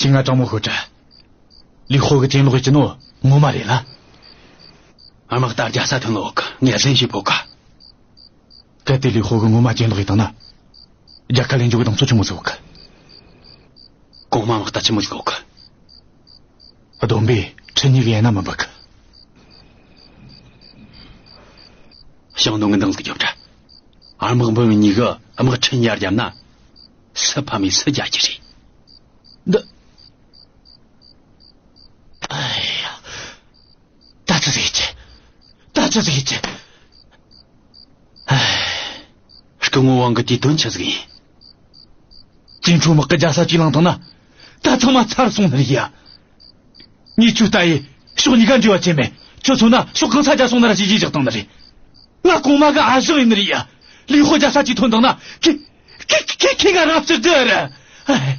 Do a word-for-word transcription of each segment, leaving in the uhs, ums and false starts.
ཁྱེད་ང་དྲང་མོ་ཤོད་དྲ། ལི་ཧོ་གི་གྱེན་ལོག་ཡེད་རྒྱུ་ནོ་ངོ་མ་རེད་ལ། ཨ་མ་ད་རྒྱལ་ས་ཐོན་ལོག་ངས་གཟན་ཞིག་ཕོག་ག། གལ་ཏེ་ལི་ཧོ་གི་ངོ་མ་གྱེན་ལོག་ཡེད་བཏང་ན། རྒྱལ་ཁ་ལེན་རྒྱུ་གི་གདེང་ཚོད་ཆི་མོ་ཟིག་ཡོད་གི། གོང་མ་དམག་རྟ་ཆི་མོ་ཟིག་ཡོད་གི། བསྡོམས་པས་ཁྲི་གཉིས་གི་ཡན་ན་མི་འབབ་གི། ཞང་ནོ་ངན་དང་ཟིག་རྒྱབ་དྲ། ཨ་དམག་འབུམ་གཉིས་གི་དམག་ཁྲི་གཉིས་རྒྱབ་ན། སུ་ཕམ་མི་སུ་རྒྱལ་གྱི་རེད། འདི། ཨེ་ཡ། ད་ཆི་ཟིག་ཡེད་རྒྱུ། ད་ཆི་ཟིག་ཡེད་རྒྱུ། ཨེ། སྐུ་ངོ་ཝང་གི་དེའི་དོན་ཆི་ཟིག་ཡིན། ཅིན་ཁྲུའུ་དམག་གི་རྒྱལ་ས་བཅིངས་བསླངས་བཏང་ན། ད་ཚང་མ་ཚར་སོང་ནི་རེད་ཡ། ངས་ཁྱོད་ལྟ་ཡི་ཕྱོགས་གཉིས་ཀ་འབྲེལ་བ་བྱས་མེད། ཁྱོད་མཚོན་ན་ཕྱོགས་གང་ས་རྒྱལ་སོང་ན་ར་ཞི་ཞི་བཞག་བཏང་ནི་རེད། ང་གོང་མ་གི་ཨ་ཞང་ཡིན་ནི་རེད་ཡ། ལི་ཧོ་རྒྱལ་ས་གཅིག་ཐོན་བཏང་ན། ཁྱེད་ཁྱེད་ཁྱེད་ཁྱེད་ང་ར་བཅུག་རྒྱུ་རེད། ཨེ།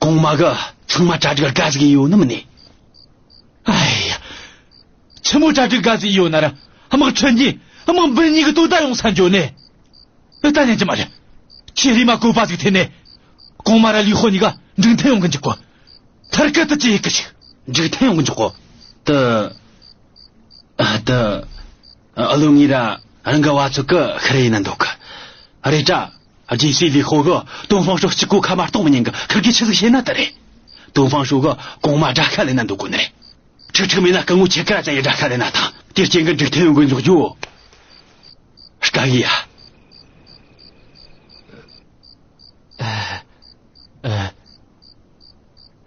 གོང་མ་གི་ཚང་མ་གྲ་སྒྲིག་དགའ་ཟིག་ཡོད་ནི་མིན་ནི། ཨེ་ཡ། ཆི་མོ་གྲ་སྒྲིག་དགའ་ཟིག་ཡོད་ན་ར། དམག་ཁྲི་གཉིས་དམག་འབུམ་གཉིས་གི་དོ་ཟླ་ཡོང་ས་འགྱོ་ནི། ཨེ་ད་ཉན་གྱི་མ་རེད། ཁྱེད་རེམ་མ་བཀོད་པ་ཟིག་འཐེན་ནས། གོང་མ་ར་ལི་ཧོ་གཉིས་ཀ་འཇིག་རྟེན་ཡོང་གི་འཇུག་གོ། ཐར་སྐད་དུ་ཅི་ཡེད་གི་ཞིག་འཇིག་རྟེན་ཡོང་གི་འཇུག་གོ། དེ། ཨ་དེ། ཨ་ལོ་ངེད་ར་རང་གི་བ་ཚོད་གི་ཤི་རེ་ཡིན་ན་འདུག་གི། རེད་དྲ། རྒྱལ་སྲས་ལི་ཧོ་གི་ཏོང་ཧྥང་ཧྲོ་གཅིག་གོ་ཁ་མ་གཏོགས་མི་ཉན་གི། ཁིར་གིས་ཆི་ཟིག་བཤད་ན་དེ་རེད། ཏོང་ཧྥང་ཧྲོ་གི་གོང་མ་དགྲ་ཤ་ལེན་ན་འདུག་གོ་ནི་རེད། ཁྲིག་ཁྲིག་མེད་ན་སྐུ་ངོ་ཁྱེད་ཀ་ར་ཙ་ཡི་དགྲ་ཤ་ལེན་ན་ཐང་། དེ་རྐྱེན་གི་འཇིག་རྟེན་ཡོང་གི་འཇུག་རྒྱུ། དཀའ་གི་ཡ། ཨ། ཨ།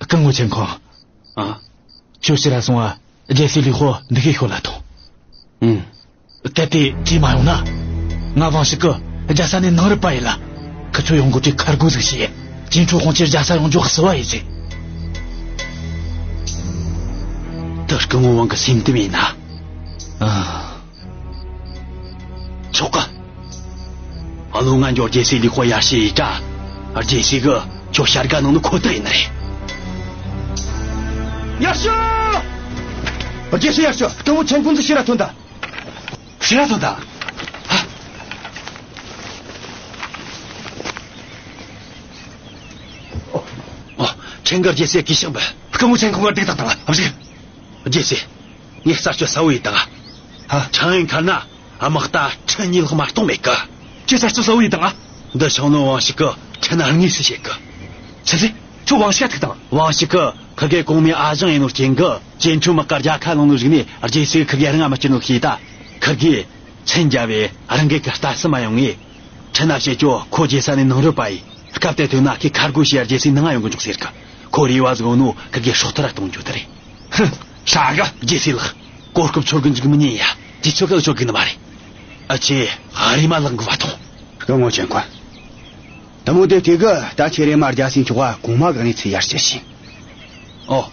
སྐུ་ངོ་ཆེན་ཁོང་། ཨ། ཁྱོད་ཕྱིར་ར་སོང་བ་རྒྱལ་སྲས་ལི་ཧོ་འདི་གའི་ཤོད་ལ་ཐོངས། ཨུམ། གལ་ཏེ་ཅིས་མ་ཡོང་ན། ང་ཝང་ཞིག་གི་རྒྱལ་ས་ནས་ནང་རུབ་པ་ཡིན་ལ། ཁི་ཚོ་ཡོང་གོ་དུས་ཁ་རྒོ་ཟིག་བྱས། ཅིན་ཁྲུའུ་དཔུང་ཆེ་རྒྱལ་ས་ཡོང་རྒྱུ་བསུ་བ་ཡིན་ཟེར། དེ་སྐུ་ངོ་ཝང་གི་སེམས་གཏམ་ཡིན་ན། ཨ། ཆོག་གི། ཨ་ལོ་ང་འགྱོ། རྒྱལ་སྲས་ལི་ཁོ་ཡར་ཞུ་ཡི་དྲ། རྒྱལ་སྲས་གི་ཁྱོད་བྱ་དགའ་གནང་ནི་ཁོ་ཐག་ཡིན་ནི་རེད། ཡར་ཞུ། རྒྱལ་སྲས་ཡར་ཞུ། སྐུ་ངོ་ཆེན་ཁོང་ཚོ་ཕྱིར་ར་ཐོན་ད། ཕྱིར་ར་ཐོན་ད། ཨ། ཨོ། ཨོ། ཁྲེན་གི་རྒྱལ་སྲས་གུས་ཕྱག་འབུལ། སྐུ་ངོ་ཆེན་ཁོང་གི་སྡིགས་དག་དང་། རྒྱལ་སྲས། ངས་རྩད་གཅོད་གསལ་བོ་ཡས་བཏང་། ཧ། ཆང་ཡོན་ཁར་ན་དམག་རྟ་ཁྲི་གཉིས་ལྷག་མ་གཏོགས་མེད་གི། ཁྱོས་རྩད་གཅོད་གསལ་བོ་ཡས་བཏང་ང་། འདི་ཞང་ནོ་ཝང་ཞིག་གིས་ཁྲེན་ན་དངོས་སུ་བཤད་གི། ཆི་ཟེར། ཁྱོད་ཝང་ཞིག་ག་ཐུག་བཏང་། ཝང་ཞིག་གིས་ཁི་དགེ་གོང་མའི་ཨ་ཞང་ཡིན་ནོ་རྐྱེན་གིས་ཅིན་ཁྲུའུ་དམག་ག་རྒྱལ་ཁ་ལོན་ནོ་གཞུག་ནས་རྒྱལ་སྲས་ཁི་དགེ་རང་ང་མི་སྐྱུར་ནོ་ཤེས་ད། ཁི་དགེས་མཚན་རྒྱ་བས་རང་གི་གི་ལྟ་སུ་མ་ཡོང་ངས། ཁྲེན་ན་བཤད་རྒྱུ་ཁོ་རྒྱལ་ས་ནས་ནང་རུབ་པ་ཡིན། སྐབས་དེ་ཐོན་ན་ཁོས་ཁ་རྒོ་བྱས་རྒྱལ་སའི་ནང་ང་ཡོང་གི་འཇུག་ཟེར་གི། ཁོ་རེ་བ་ཟིག་ཡོད་ནོ་ཁི་དགེ་སྲོག་ཐར་ར་གཏོང་རྒྱུ་དེ་རེད། ཧུམ། ཧྲ་གི། རྒྱལ་སྲས་ལགས། གོ་སྐབས་འཆོར་གི་འཇུག་མི་ཉན་ཡ། དུས་ཚོད་ག་འཆོར་གི་ནི་མ་རེད། ཨ་ཆེ། རེམ་མ་ལག་འགུལ་བ་ཐོངས། སྐུ་ངོ་ཆེན་ཁོང་། དེ་མོ་དེ་དེ་གི་ད་ཁྱེད་རེམ་མ་རྒྱལ་སྲས་མཆོག་ག་གོང་མ་གི་གནས་ཚུལ་ཡར་ཞུ་ཞིག་ཨོ།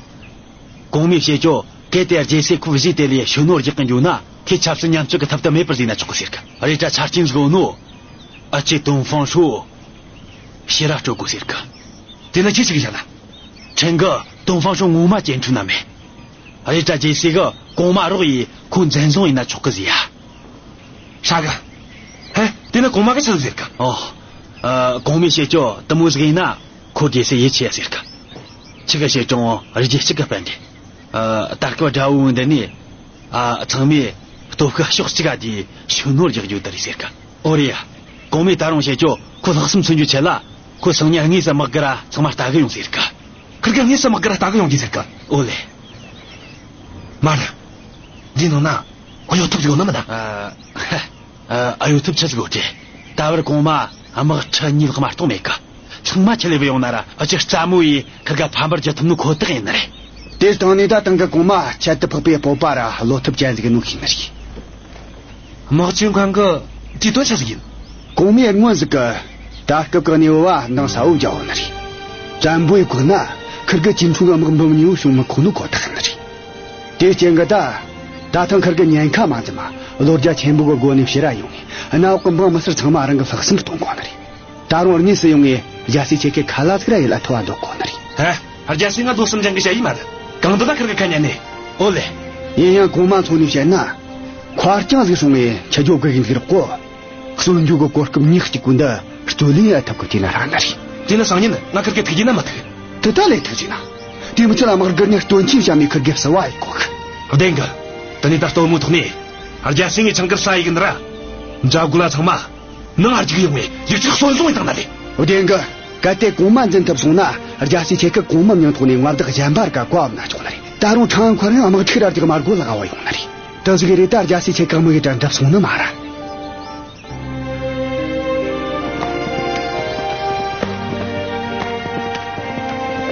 གོང་མས་བཤད་རྒྱུ། གལ་ཏེ་རྒྱལ་སྲས་ཁོ་གཞུག་དེ་ལས་ཤུ་ནོར་རྒྱག་གི་འགྱོ་ན། ཁོས་ཆབ་སྲིད་ཉམས་བཅོས་ཀྱི་ཐབས་དེ་མེད་པར་བཟོས་ན་ཆོག་གི་ཟེར་གི། རེད་དྲ་ཆ་རྐྱེན་ཟིག་ཡོད་ནོ། ཨ་ཅེ་ཏོང་ཧྥང་ཧྲོ་ཕྱིར་ར་སྤྲོད་དགོས་ཟེར་གི། དེ་ན་ཁྱེད་ཆི་གི་བྱ་ན། ཁྲེན་གིས་ཏོང་ཧྥང་ཧྲོ་ངོ་མ་གཅེས་འཕྲུལ་ན་མེད། རེད་དྲ་རྒྱལ་སྲས་གིས་གོང་མ་རོགས་ཡས་ཁོ་འཛིན་བཟུང་ཡས་ན་ཆོག་གི་ཟེར་ཡ། ཧྲ་གི། ཧེ། དེ་ན་གོང་མ་གིས་ཆི་ཟིག་ཟེར་གི། ཨོ། ཨ། གོང་མས་བཤད་རྒྱུ་དེ་མོ་ཟིག་ཡིན་ན། ཁོ་རྒྱལ་སྲས་ཡིད་ཆེས་ཡ་ཟེར་གི། ཆི་གི་བཤད་ཀྱང་རི་རྒྱལ་གཅིག་གི་དཔོན་རེད། ཨ། ད་སྐབས་དགྲ་བོ་འདི་ནས། ཨ། ཚང་མས་སྟོབས་ཤུགས་ཕྱོགས་གཅིག་ག་བསྡུས་ཤུ་ནོར་རྒྱག་རྒྱུ་དེ་རེད་ཟེར་གི། ཨོ་རེད་ཡ། གོང་མས་ད་རུང་བཤད་རྒྱུ་ཁོ་ལྷག་བསམ་མཚོན་རྒྱུའི་ཆེད་ལ། ཁོ་སང་ཉིན་དངོས་སུ་དམག་སྒར་ར་ཚང་མ་ལྟ་གི་ཡོང་ཟེར་གི། ཁིར་གིས་དངོས་སུ་དམག་སྒར་ར་ལྟ་གི་ཡོང་རྒྱུ་ཟེར་གི། ཨོ་ལེ། མ་རེད། འདི་ནང་ན་གཡོ་ཐབས་ཡོད་ནི་མིན་ན། ཨ། ཨ། གཡོ་ཐབས་ཆི་ཟིག་ཡོད་དེ། ད་བར་གོང་མ་དམག་ཁྲི་གཉིས་ལྷག་མ་གཏོགས་མེད་གི། ཚང་མ་ཁྲིད་ལས་བུད་ཡོང་ན་ར་ཨ་ཅེ་རྩ་མོ་ཡིས་ཁིར་ག་ཕམ་པར་རྒྱག་ཐུབ་ནོ་ཁོ་ཐག་ཡིན་ནི་རེད། དེ་སྟེང་ནས་ད་དེང་གི་གོང་མ་ཁྱད་དུ་འཕགས་པའི་སྤོབས་པ་ར་བློ་ཐབས་ཅན་ཟིག་ཡིན་ནོ་ཤེས་ནི་རེད། དམག་སྤྱི་ཁང་གི་དུས་དོན་ཆི་ཟིག་ཡིན། གོང་མས་སྔོན་ཟིག་གི་ད་སྐབས་གི་གནས་བབ་འདང་ས་བོ་རྒྱག་ཡོད་ནི་རེད། བཙན་པོའི་བཀོད་ན་ཁིར་གི་ཅིན་ཁྲུའུ་གི་དམག་འབུམ་གཉིས་བོ་བྱུང་མི་ཁོ་ནོ་ཁོ་ཐག་ཡིན་ནི་རེད། དེའི་རྐྱེན་གི་ད། ད་ཐེངས་ཁིར་གི་ཉེན་ཁ་མ་འཛེམས་མ་བློ་རྒྱ་ཆེན་པོ་གི་སྒོ་ནས་ཕྱིར་ར་ཡོང་ངས་གནམ་འོག་གི་འབངས་མི་སེར་ཚང་མ་རང་གི་ལྷག་བསམ་གཏོང་དགོས་ནི་རེད། ད་རུང་དངོས་སུ་ཡོང་ངས་རྒྱལ་སྲས་ཁྱེད་ཀྱི་ཁ་ལ་ཟིག་ར་ཡིད་ལ་ཐུ་བ་འདོགས་དགོས་ནི་རེད། ཧེ། རྒྱལ་སྲས་ང་ལོ་གསུམ་ཅན་གི་ཞ་ཡི་མ་རེད། གང་འདོད་ན་ཁིར་གི་ཁ་ཉན་ནས། ཨོ་ལེ། ཡིན་ཡང་གོང་མ་མཚོན་ནས་བཤད་ན། མཁར་རྐྱང་ཟིག་སྲུང་ངས་ཁྱི་རྒྱོ་དགོས་གི་འདུག་རོགས་གོ། གསོན་རྒྱུ་གི་གོ་སྐབས་ཉག་གཅིག་པོ་འདི་རྩོད་ལེན་ཡེད་ཐབས་གི་དུས་ན་རག་ནི་རེད། དེ་ནི་སང་ཉིན་ང་ཁིར་གེ་ཐུག་རྒྱུ་ན་མི་ཐུག་དེ་ད་ལས་ཐུག་རྒྱུ་ན། དེ་མི་ཚད་ལ་དམག་སྒར་ནས་སྟོན་ཆེན་བཤམས་ནས་ཁིར་གེ་བསུ་བ་ཡེད་གོ་གི། བདེན་གི། དེ་ནས་ད་སྟོན་མོ་ཐོག་ནས། རྒྱལ་སྲས་ངས་ཆང་ཁར་ས་ཡི་གི་ནི་ར། འཇབ་རྒོལ་ལ་ཚང་མ། ནང་ང་རྒྱུག་ཡོང་ངས་ལིག་ཁྲིག་གསོན་བཟུང་ཡེད་བཏང་ན་ལེ། བདེན་གི། གལ་ཏེ་གོང་མ་འཛིན་ཐུབ་སོང་ན། རྒྱལ་སྲས་ཁྱེད་ཀྱི་གོང་མའི་མྱིང་ཐོག་ནས་མངའ་བདག་གཞན་པ་ར་ག་བཀའ་ཕབ་ན་ཆོག་ནི་རེད། ད་རུང་ཁྲང་ཨན་མཁར་ཡང་དམག་འཁྲུག་ར་རྒྱག་མ་དགོས་ལ་དགའ་བ་ཡོང་ནི་རེད། དེ་ཟིག་རེད། ད་རྒྱལ་སྲས་ཁྱེད་ཀྱི་དམག་གི་གྲལ་འགྲིབ་སོང་ནི་མ་ར།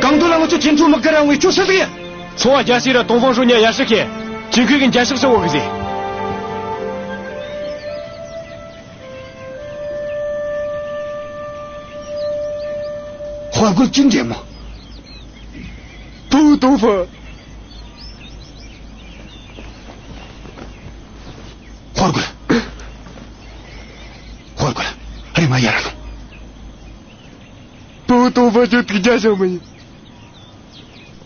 གང་འདོད་ལ་ང་ཚོ་ཅིན་ཁྲུའུ་དམག་སྒར་ར་འོང་བའི་ཁྱོད་སུ་ཟིག་ཡིན། སོང་བ་རྒྱལ་སྲས་ར་ཏོང་ཧྥང་ཧྲོས་གཉིས་ཡར་ཞུ་གི། ཅིན་ཁུའེ་གི་མཇལ་ཕྱག་ཞུ་བོ་གི་ཟེར། དཔའ་རྒོད་ཅིན་འདྲེ་མོ། བུ་ཏོང་ཧྥང་། དཔའ་རྒོད། དཔའ་རྒོད། ཨ་རེ་མ་ཡར་ར་ལོངས། བུ་ཏོང་ཧྥང་ཁྱོད་ཐུགས་རྒྱལ་བཞེངས་མི་ཉན།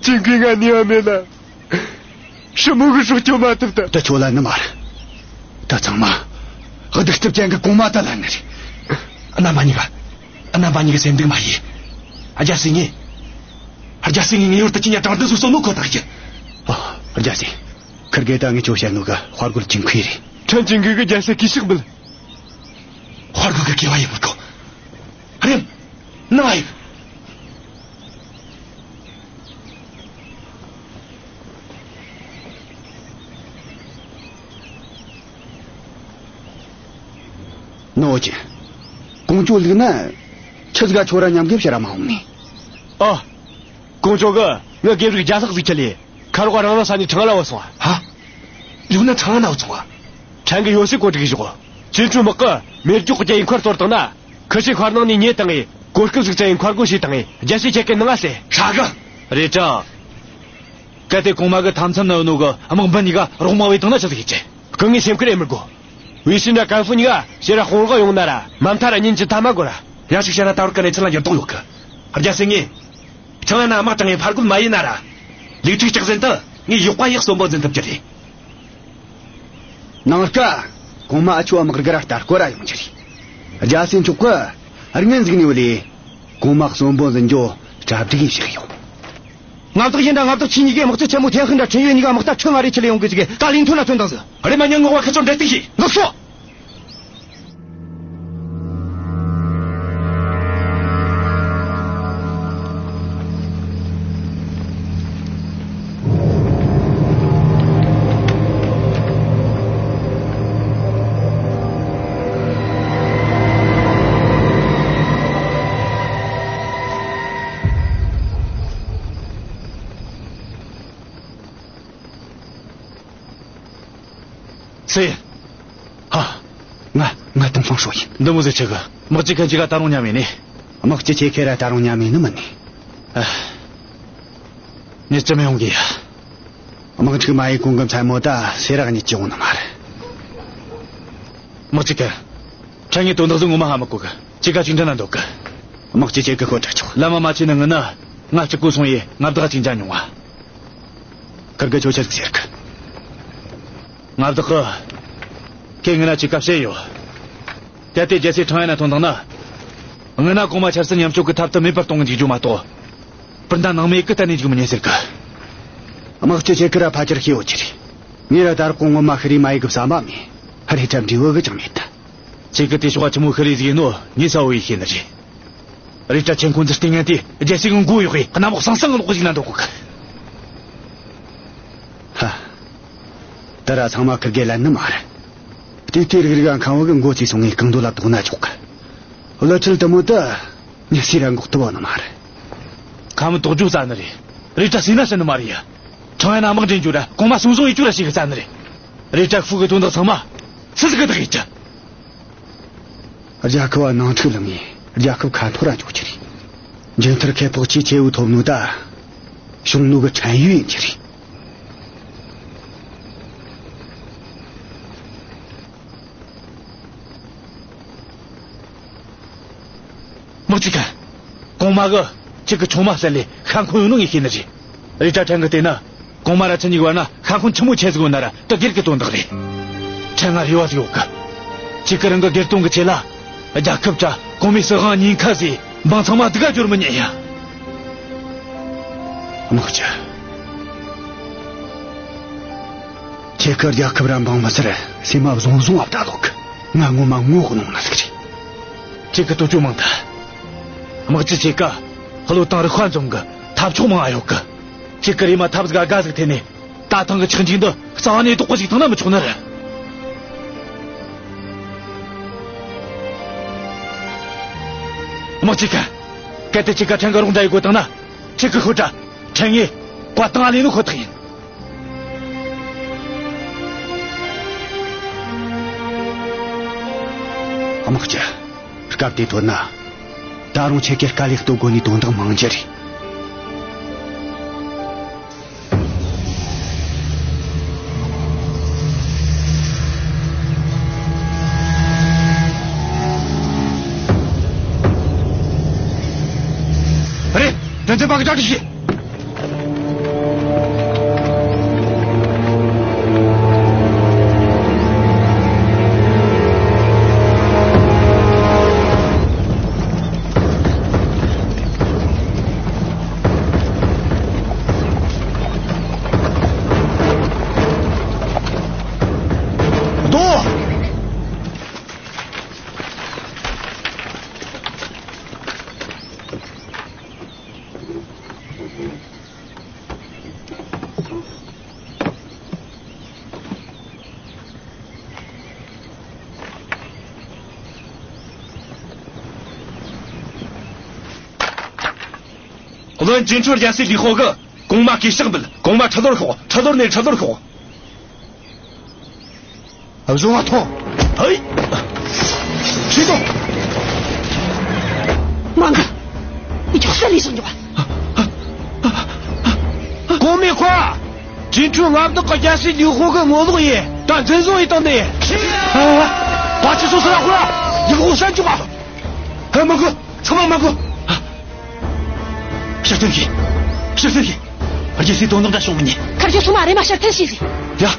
ཅིན་ཁུའེ་ང་ནུས་པ་མེད་ན། ཧྲི་མོ་གི་སྲོག་སྐྱོབ་མ་ཐུབ་ད། ད་ཁྱོད་ལ་ནི་མ་རེད། ད་ཚང་མ། གདུག་རྩུབ་ཅན་གི་གོང་མ་ད་ལན་ནི་རེད། རྣམ་པ་གཉིས་ཀ། རྣམ་པ་གཉིས་ཀ་སེམས་སྡུག་མ་བྱེད། རྒྱལ་སྲས་ངས། རྒྱལ་སྲས་ངས་ངེས་པར་དུ་ཁྱེད་གཉིས་དྲང་བདེན་སོ་སོ་ནོ་ཁོ་ཐག་ཡིན། ཨ། རྒྱལ་སྲས། ཁིར་གེ་ད་ངས་ཁྱོད་བཤད་ནོ་གི་དཔའ་རྒོད་ཅིན་ཁུའེ་རེད། ཕྲན་ཅིན་ཁུའེ་གི་རྒྱལ་སྲས་གུས་ཕྱག་འབུལ། དཔའ་རྒོད་གི་དགེ་བ་ཡིན་མི་དགོས། རེམ། ནང་ང་ཡོད། ནོ་ཅི། ཀོང་ཇོ་ལུག་ན། ཆི་ཟིག་ག་ཁྱོད་ར་མཉམ་གི་ཕྱིར་ར་མ་འོང་ནི། ཨ། ཀོང་ཇོ་གི་ངའི་དགེ་ཕྲུག་རྒྱ་ལྷག་ཟིག་ཁྲིད་ལས། ཁ་རོག་རང་རང་ས་ནས་ཁྲང་ཨན་ལ་བུད་སོང་བ། ཧ། ཡང་ན་ཁྲང་ཨན་ན་བུད་སོང་བ། ཕྲན་གི་ཡོད་སའི་གོ་སྒྲིག་བཞག་ཅིན་ཁྲུའུ་དམག་གིས་མེ་སྒྱོགས་གི་རྒྱ་ཡིས་མཁར་གཏོར་བཏང་ན། ཁི་ཆོས་མཁར་ནང་ནས་ཉལ་བཏང་ངས་གོ་སྐབས་ཟིག་བཙལ་ཡས་མཁར་སྒོ་ཕྱེས་བཏང་ངས་རྒྱལ་སྲས་ཁྱེད་ཀྱི་ནང་ང་སླེབས། ཧྲ་གི། རེད་དྲ། གལ་ཏེ་གོང་མ་གི་མཐའ་མཚམས་ན་ཡོད་ནོ་གི་དམག་འབུམ་གཉིས་ཀ་རོགས་དམག་བོས་བཏང་ན་ཆི་ཟིག་ཡེད་རྒྱུ། གི་ངས་སེམས་ཁུར་ཡེད་མི་དགོས། ཝེ་ཤིན་ར་ཀན་ཧྥུ་གཉིས་ཀ་ཕྱིར་ར་དཔུང་རོགས་ཡོང་ན་ར་མ་མཐའ་ར་ཉིན་གཅིག་ཐ་མ་དགོས་ར། ཡང་ཞིག་བཤད་ན་ད་བར་གི་གནས་ཚུལ་ལ་འགྱུར་ལྡོག་ཡོད་གི། རྒྱལ་སྲས་ངས། ཁྲང་ཨན་ན་དམག་དྲངས་ངས་ཕར་རྒོལ་མ་ཡས་ན་ར། ལིག་ཁྲིག་ལྕགས་ཟིན་དུ་ངས་ཡག་པ་ཡག་གསོན་པོ་འཛིན་ཐུབ་རྒྱུ་རེད། ནངས་ཀ། གོང་མ་ཨ་ཆོ་དམག་སྒར་ར་ལྟ་སྐོར་ར་ཡོང་རྒྱུ་རེད། རྒྱལ་སྲས་མཆོག་གིས་སྔོན་ཟིག་ནས་བུད་ལས། གོང་མ་གསོན་པོ་འཛིན་རྒྱུ་གྲ་སྒྲིག་ཡས་བཞག་ཡོད། མངའ་བདག་ཡིན་འདྲ་མངའ་བདག་ཆོས་གཉིས་ཀས་དམག་སྤྱི་ཆེན་མོ་ཐེན་ཧིན་འདྲ་ཁྲིན་ཡོན་གཉིས་ཀ་དམག་རྟ་ཁྲི་ལྔ་རེ་ཁྲིད་ལས་ཡོང་གི་ཟིག་གི་ད་ལིང་ཐོ་ན་ཐོན་དང་ཟིག་རེ་མ་ཉན་ངོ་བ་ཁ་ཚོར་འདྲེ་སྟེགས་ཤིག་ལགས་སོ། སུ་ཡིན། ཧ། ང་། ང་ཏོང་ཧྥང་ཧྲོས་ཡིན། འདི་མོ་ཟིག་ཆི་གི། དམག་སྤྱི་ཁན་གཅིག་ག་ད་རུང་མཉམ་ཡིན་ནི། དམག་སྤྱི་ཁྱེད་ཁེ་ར་ད་རུང་མཉམ་ཡིན་ནི་མིན་ནི། ཨ། ངས་ཅི་མི་ཡོང་གི་ཡ། དམག་འཁྲུག་མ་ཡེ་གོང་གི་མཚན་མོ་ད་སེ་རག་གཉིས་ཀྱི་འོང་ནི་མ་རེད། དམག་སྤྱི་ཁན། ཕྲན་ངས་དོན་དག་ཟིག་ངོ་མ་ཧ་མི་གོ་གི། ཅི་ག་ཅིག་འདྲ་ན་འདོད་གི། དམག་སྤྱི་ཁྱེད་ཀྱི་ཤོད་དྲ་ཆོག་ལམ་མ་ཆས་ནི་ངི་ན། ང་གཅིག་པུ་སོང་ཡེ་མངའ་བདག་ཅིག་མཇལ་མྱོང་བ། ཁིར་གི་ཆོ་ཆེར་ཟེར་གི། མངའ་བདག་གི། ཁྱེད་ངི་ན་ཅི་ག་བཤད་ཡོད། གལ་ཏེ་རྒྱལ་སྲས་ཁྲང་ཨན་ན་ཐོན་དང་ན། ངི་ན་གོང་མ་ཆབ་སྲིད་ཉམ་ཆུང་གི་ཐབས་དུ་མེད་པར་གཏོང་གི་འཇུག་རྒྱུ་མ་གཏོགས། སྤུན་ཟླ་ནང་མི་གི་གཏན་ནས་འཇུག་མི་ཉན་ཟེར་གི། དམག་སྤྱི་ཁྱེད་ཀྱིས་ར་ཕལ་ཆེར་ཤེས་ཡོད་ཀྱི་རེད། ངས་ར་ད་རག་གོ་ངོ་མ་ཤི་རི་མ་ཡེ་གི་བསམ་པ་མེད། ཧ། རེད་དྲ་འབྲས་བུ་གི་ཅང་མེད་ད། ཁྱེད་ཀྱིས་དེ་ཕྱོགས་ཆི་མོ་ཤི་རི་ཟིག་ཡིན་ནོ་ངས་གསལ་བོ་ཡེ་ཤེས་ནི་རེད། རེད་དྲ་ཁྱེད་ཁོང་ཚོའི་ལྟས་ངན་དེ་རྒྱལ་སྲས་ཀྱི་མགོ་གཡོག་གི་གནམ་འོག་སང་སང་གི་ལོག་ཟིག་ན་འདོད་གོ་གི། ཧ། ད་ར་ཚང་མ་ཁིར་གེ་ལན་ནི་མ་རེད། དེ་དེ་རིག་རིག་ཨ་ཁང་བ་གི་མགོ་ཚོས་སོང་ངས་གང་འདོད་ལ་དོགས་ན་ཆོག་གི། བླ་ཁྲིད་དེ་མོ་ད་ངས་སུ་ར་འགོག་ཐུབ་བ་ནི་མ་རེད། ཁ་མི་དོག་རྒྱུ་རྩ་ནི་རེད། རེད་དྲ་སུས་ན་བཤད་ནི་མ་རེད་ཡ། ཁྲང་ཨན་ན་དམག་འདྲེན་རྒྱུ་ར་གོང་མ་གསུང་བཟུང་ཡེ་རྒྱུ་ར་ཞིག་གི་རྩ་ནི་རེད། རེད་དྲ་ཕུག་གི་དོན་དག་ཚང་མ་སུ་ཟིག་གི་བདག་ཡིན་ཀྱང་། རྒྱལ་ཁབ་བ་ནང་འཁྲུག་ལངས་ངས་རྒྱལ་ཁབ་ཁ་འཐོར་ར་འཇུག་རྒྱུ་རེད། མཇུག་མཐར་ཁེ་སྤོགས་ཆེས་ཆེ་བོ་ཐོབ་ནོ་ད། ཤོང་ནོ་གི་ཕྲན་ཡུལ་ཡིན་རྒྱུ་རེད། དམག་སྤྱི་ཁན། གོང་མ་གིས་ཁྱེད་ཀྱི་ཆུང་མ་བསད་ལས་ཤ་འཁོན་ཡོད་ནོ་ངས་ཤེས་ནི་རེད། རེད་དྲ་ཕྲན་གྱིས་བལྟས་ན། གོང་མ་ར་ཁྱེད་གཉིས་ཀྱི་བར་ན་ཤ་འཁོན་ཆི་མོ་ཆེ་ཟིག་ཡོད་ན་ར་དེ་སྒེར་གྱི་དོན་དག་རེད། ཕྲན་ང་རེ་བ་ཟིག་ཡོད་གི། ཁྱེད་ཀྱིས་རང་གི་སྒེར་དོན་གྱི་ཆེད་ལ། རྒྱལ་ཁབ་དྲ་གོང་མའི་སྲིད་དབང་ཉེན་ཁ་ཟེར། འབངས་ཚང་མ་སྡུག་ག་སྦྱོར་མི་ཉན་ཡ། དམག་སྤྱི། ཁྱེད་ཀྱི་རྒྱལ་ཁབ་ར་འབངས་མི་སེར་སེམས་མ་བཟང་བཟང་བ་བཏང་ལོག་གི། ང་ངོ་མ་ངོ་གནོང་ན་ཟིག་རེད། ཁྱེད་ཀྱི་དོ་ཅོ་མང་ད། དམག་སྤྱི་ཁྱེད་ཀ་བློ་བཏང་རིག་པ་འཛོམས་གི། ཐབས་མཆོག་མང་ང་ཡོད་གི། ཁྱེད་ཀྱི་རེམ་མ་ཐབས་ཟིག་ག་དགའ་ཟིག་འཐེན་ནས། ད་ཐེངས་གི་ཆག་འཇིག་འདི་རྩ་བ་ནས་ལྡོག་པ་ཞིག་བཏང་ན་མི་ཆོག་ནི་རེད། དམག་སྤྱི་ཁ། གལ་ཏེ་ཁྱེད་ཀ་ཕྲན་གི་རོགས་འདྲ་ཡེད་དགོས་བཏང་ན། ཁྱེད་ཀྱི་ཤོད་དྲ། ཕྲན་ངས་བཀའ་བཏང་ལེན་ནོ་ཁོ་ཐག་ཡིན། དམག་སྤྱི། སྐབས་དེ་ཐོན་ན། ད་རུང་ཁྱེད་ཀྱི་དཀའ་ལས་གཏོང་དགོས་ནི་དོན་དག་མང་རྒྱུ་རེད། རེད། དོན་ཚན་པ་གི་གྲ་སྒྲིག་བྱེད། རྡོ། བློན་ཅིན་ཁྲུའུ་རྒྱལ་སྲས་ལི་ཧོ་གིས་གོང་མ་གུས་ཕྱག་འབུལ། གོང་མ་ཁྲི་ལོར་ཤོག། ཁྲི་ལོར་ནས་ཁྲི་ལོར་ཤོག། བཟུང་བ་ཐོངས། ཧེ། ཁྲིད་དོ། མང་གི། འདི་ཁྱོད་སུ་ལས་སོང་འཇོག་པ། གོང་མའི་བཀའ། ཅིན་ཁྲུའུ་མངའ་བདག་གི་རྒྱལ་སྲས་ལི་ཧོ་གི་ངོ་ལོག་ཡིན། ད་འཛིན་བཟུང་ཡེད་བཏང་ནི་ཡིན། ཨ། ད་ཁྱོད་ཚོ་སུ་ར་ཁོ་ར་ལི་ཧོ་བསད་འཇོག་པ། ཧེ། མི་དགོས། ཚང་མ་མི་དགོས། ཕྱིར་འཐེན་བྱོས། ཕྱིར་འཐེན་བྱོས། རྒྱལ་སྲས་དོན་དག་འདྲ་བྱུང་མི་ཉན། ཁར་ཁྱོད་ཚང་མ་རེམ་མ་ཕྱིར་འཐེན་བྱོས་ཟེར། ཡ།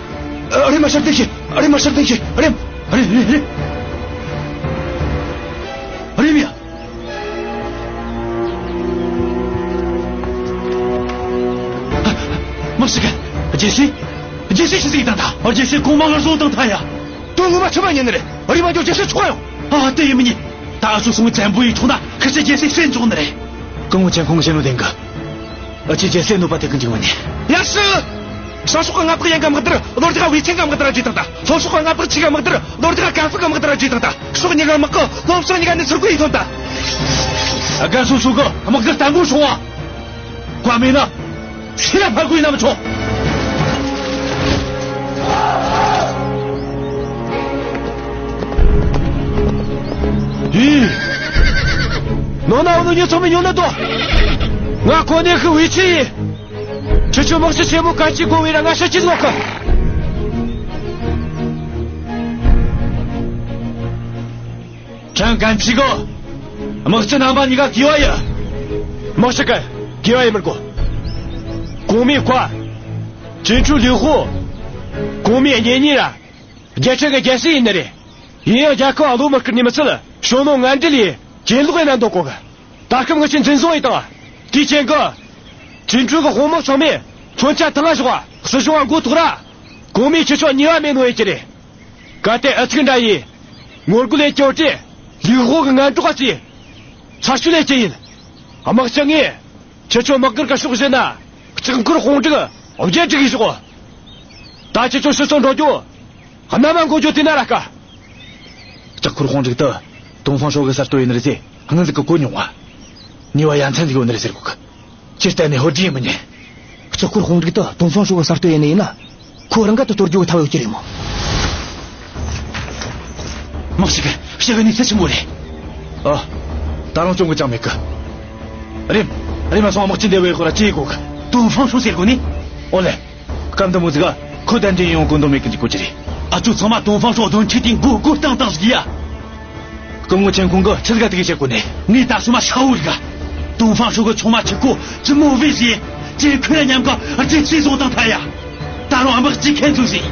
རེམ་མ་ཕྱིར་འཐེན་བྱོས། རེམ་མ་ཕྱིར་འཐེན་བྱོས། རེམ། རེམ། རེམ། རེམ། རེམ་ཡ། དམག་སྤྱི་གན། རྒྱལ་སྲས། རྒྱལ་སྲས་ཆི་ཟིག་བཏང་ཐལ། རྒྱལ་སྲས་གོང་མ་ངར་བཟུང་བཏང་ཐལ་ཡ། དོན་ངོ་མ་ཆི་མ་ཉན་ནི་རེད། རེམ་མ་འགྱོ་རྒྱལ་སྲས་འཕྲོག་ཡོང་། ཨ། དེ་ཡེད་མི་ཉན། ད་ཨ་ཚོ་སོང་བཙན་པོ་ཡེད་ཐོངས་ན་ཁི་ཆོས་རྒྱལ་སྲས་བསད་འཇོག་ནི་རེད། སྐུ་ངོ་ཆེན་ཁོང་གིས་བཤད་ནོ་བདེན་གི། ཨ་ཅེ་རྒྱལ་སྲས་གནོད་པ་ཐེབས་གི་འཇུག་མི་ཉན། ཡ། ཤི། ཤར་ཕྱོགས་གི་མངའ་བདག་ཡན་གི་དམག་དོར་ལོ་རྒྱུས་ཀ་ཝེ་ཆིང་གི་དམག་དོར་ར་བརྗེས་བཏང་ད། ལྷོ་ཕྱོགས་གི་མངའ་བདག་ཆི་གི་དམག་དོར་ལོ་རྒྱུས་ཀ་ཀན་ཧྥུ་གི་དམག་དོར་ར་བརྗེས་བཏང་ད། ཕྱོགས་གཉིས་ཀ་དམག་གིས་ལྷོ་ཕྱོགས་གཉིས་ཀ་ནས་ཚུར་རྒོལ་ཡེད་ཐོན་ད། རྒན་སོ་སོ་གི་དམག་གི་བརྟན་པོ་སྲུང་བ། བཀའ་མེད་ན། ཤི་ན་ཕར་རྒོལ་ན་མི་ཆོག། ཡི། ནོ་ན་འུ་ནུ་ཉོ་ཚང་མི་ཉོ་ན་དོ། ང་གོ་གནས་ཤི་ཝེ་ཆིང་ཡིན། ཁྱེད་ཆོ་དམག་སྤྱི་ཆེན་མོ་གན་ཆི་དགོ་བས་ར་ང་ཤ་ཅི་ལོག་གི། ཁྲང་གན་ཆི་གོ། དམག་སྤྱི་རྣམ་པ་གཉིས་ཀ་གུས་པ་ཡིན། དམག་སྤྱི་གན་གུས་པ་ཡེད་མི་དགོ། གོང་མའི་བཀའ། ཅིན་ཁྲུའུ་ལི་ཧོ། གོང་མའི་གཉེན་ཉེ་ར། རྒྱལ་ཕྲན་གི་རྒྱལ་སྲས་ཡིན་ནི་རེད། ཡིན་ཡང་རྒྱལ་ཁབ་བ་བློ་མི་བཀུར་ནི་མི་ཚད་ཞུང་ནུ་ངན་འབྲེལ་ཡེད་གྱེན་ལོག་ཡེད་ན་འདོད་གོ་གི། ད་སྐབས་ང་ཆོས་འཛིན་བཟུང་ཡེད་བཏང་། དེའི་རྐྱེན་གི། ཅིན་ཁྲུའུ་གི་དཔུང་དམག་ཚང་མས་མཚོན་ཆ་ཐང་ང་བཞག་པ་སྲིད་གཞུང་ང་མགོ་ཐོག་ར། གོང་མས་ཁྱེད་ཆོ་ཉེས་པ་མེད་ནོ་ཡེད་རྒྱུ་རེད། གལ་ཏེ་ཨུ་ཚུགས་འདྲ་ཡེད། ངོ་རྒོལ་ཡེད་རྒྱུ་ཡོད་དུས། ལི་ཧོ་གི་ངན་གྲོགས་ག་ཚོས། ཚར་གཅོད་ལས་རྒྱུ་ཡིན། དམག་སྤྱི་ངས། ཁྱེད་ཆོ་དམག་སྒར་གི་ཕྱོགས་བཞི་ན། ལྕགས་འཁོར་དཔུང་སྒྲིག་བརྒྱད་བསྒྲིགས་བཞག་གོ། ད་ཁྱེད་ཆོ་ཕྱི་སོང་འགྲོ་རྒྱུ། གནམ་མ་འགོ་རྒྱུ་དེ་ན་ར་དཀའ། ལྕགས་འཁོར་དཔུང་སྒྲིག་དེ་ཏོང་ཧྥང་ཧྲོ་གི་གསར་གཏོད་ཡིན་ནི་རེད་ཟེར་སྔོན་ཟིག་གི་གོ་མྱོང་བ། ནུས་པ་ཡ་མཚན་ཟིག་ཡོད་ནི་རེད་ཟེར་གོ་གི། ཁྱེད་གཏན་ནས་ཧོལ་རྒྱུ་ཡེད་མི་ཉན། ལྕགས་འཁོར་དཔུང་སྒྲིག་དེ་ཏོང་ཧྥང་ཧྲོ་གི་གསར་གཏོད་ཡིན་ནི་ཡིན་ན། ཁོ་རང་ག་དེ་གཏོར་རྒྱུ་གི་ཐབས་ཡོད་ཀྱི་རེད་མོ། དམག་སྤྱི་གི་བཤད་གི་གནས་ཚུལ་ཆི་མོ་རེད། ཨ། ད་རུང་བཅོམ་གི་ཅང་མེད་གི། རེམ། རེམ་མ་སོང་དམག་སྤྱི་འདི་བས་ཁོ་ར་ཅི་གོ་གི། ཏོང་ཧྥང་ཧྲོ་ཟེར་གོ་ནི། ཨོ་ལེ། སྐབས་འདི་མོ་ཟིག་ག་ཁོ་གདན་འདྲེན་ཡོང་གོ་འདོད་མེད་གི་འཇུག་གོ་རྒྱུ་རེད། ཨ་ཅོ་ཚང་མ་ཏོང་ཧྥང་ཧྲོ་གདོན་ཁྲིད་དེ་མགོ་སྒུར་བཏང་བཏང་ཟིག་ཡ། སྐུ་ངོ་ཆེན་ཁོང་གིས་ཆི་ཟིག་ག་དེ་གི་བཤད་གོ་ནི། ངས་ད་སོ་མ་ཧྲ་བོ་རིག་ག། ཏོང་ཧྥང་ཧྲོ་གི་ཆུང་མ་ཆི་ཁོ་ཅི་མོ་བས་ཟེར། ཅེ་ཁོས་མཉམ་གི་རྒྱལ་སྲས་བཟུང་བཏང་ཐལ་ཡ། ད་རུང་དམག་སྤྱི་ཁྱེད་ཚོ་ཟིག།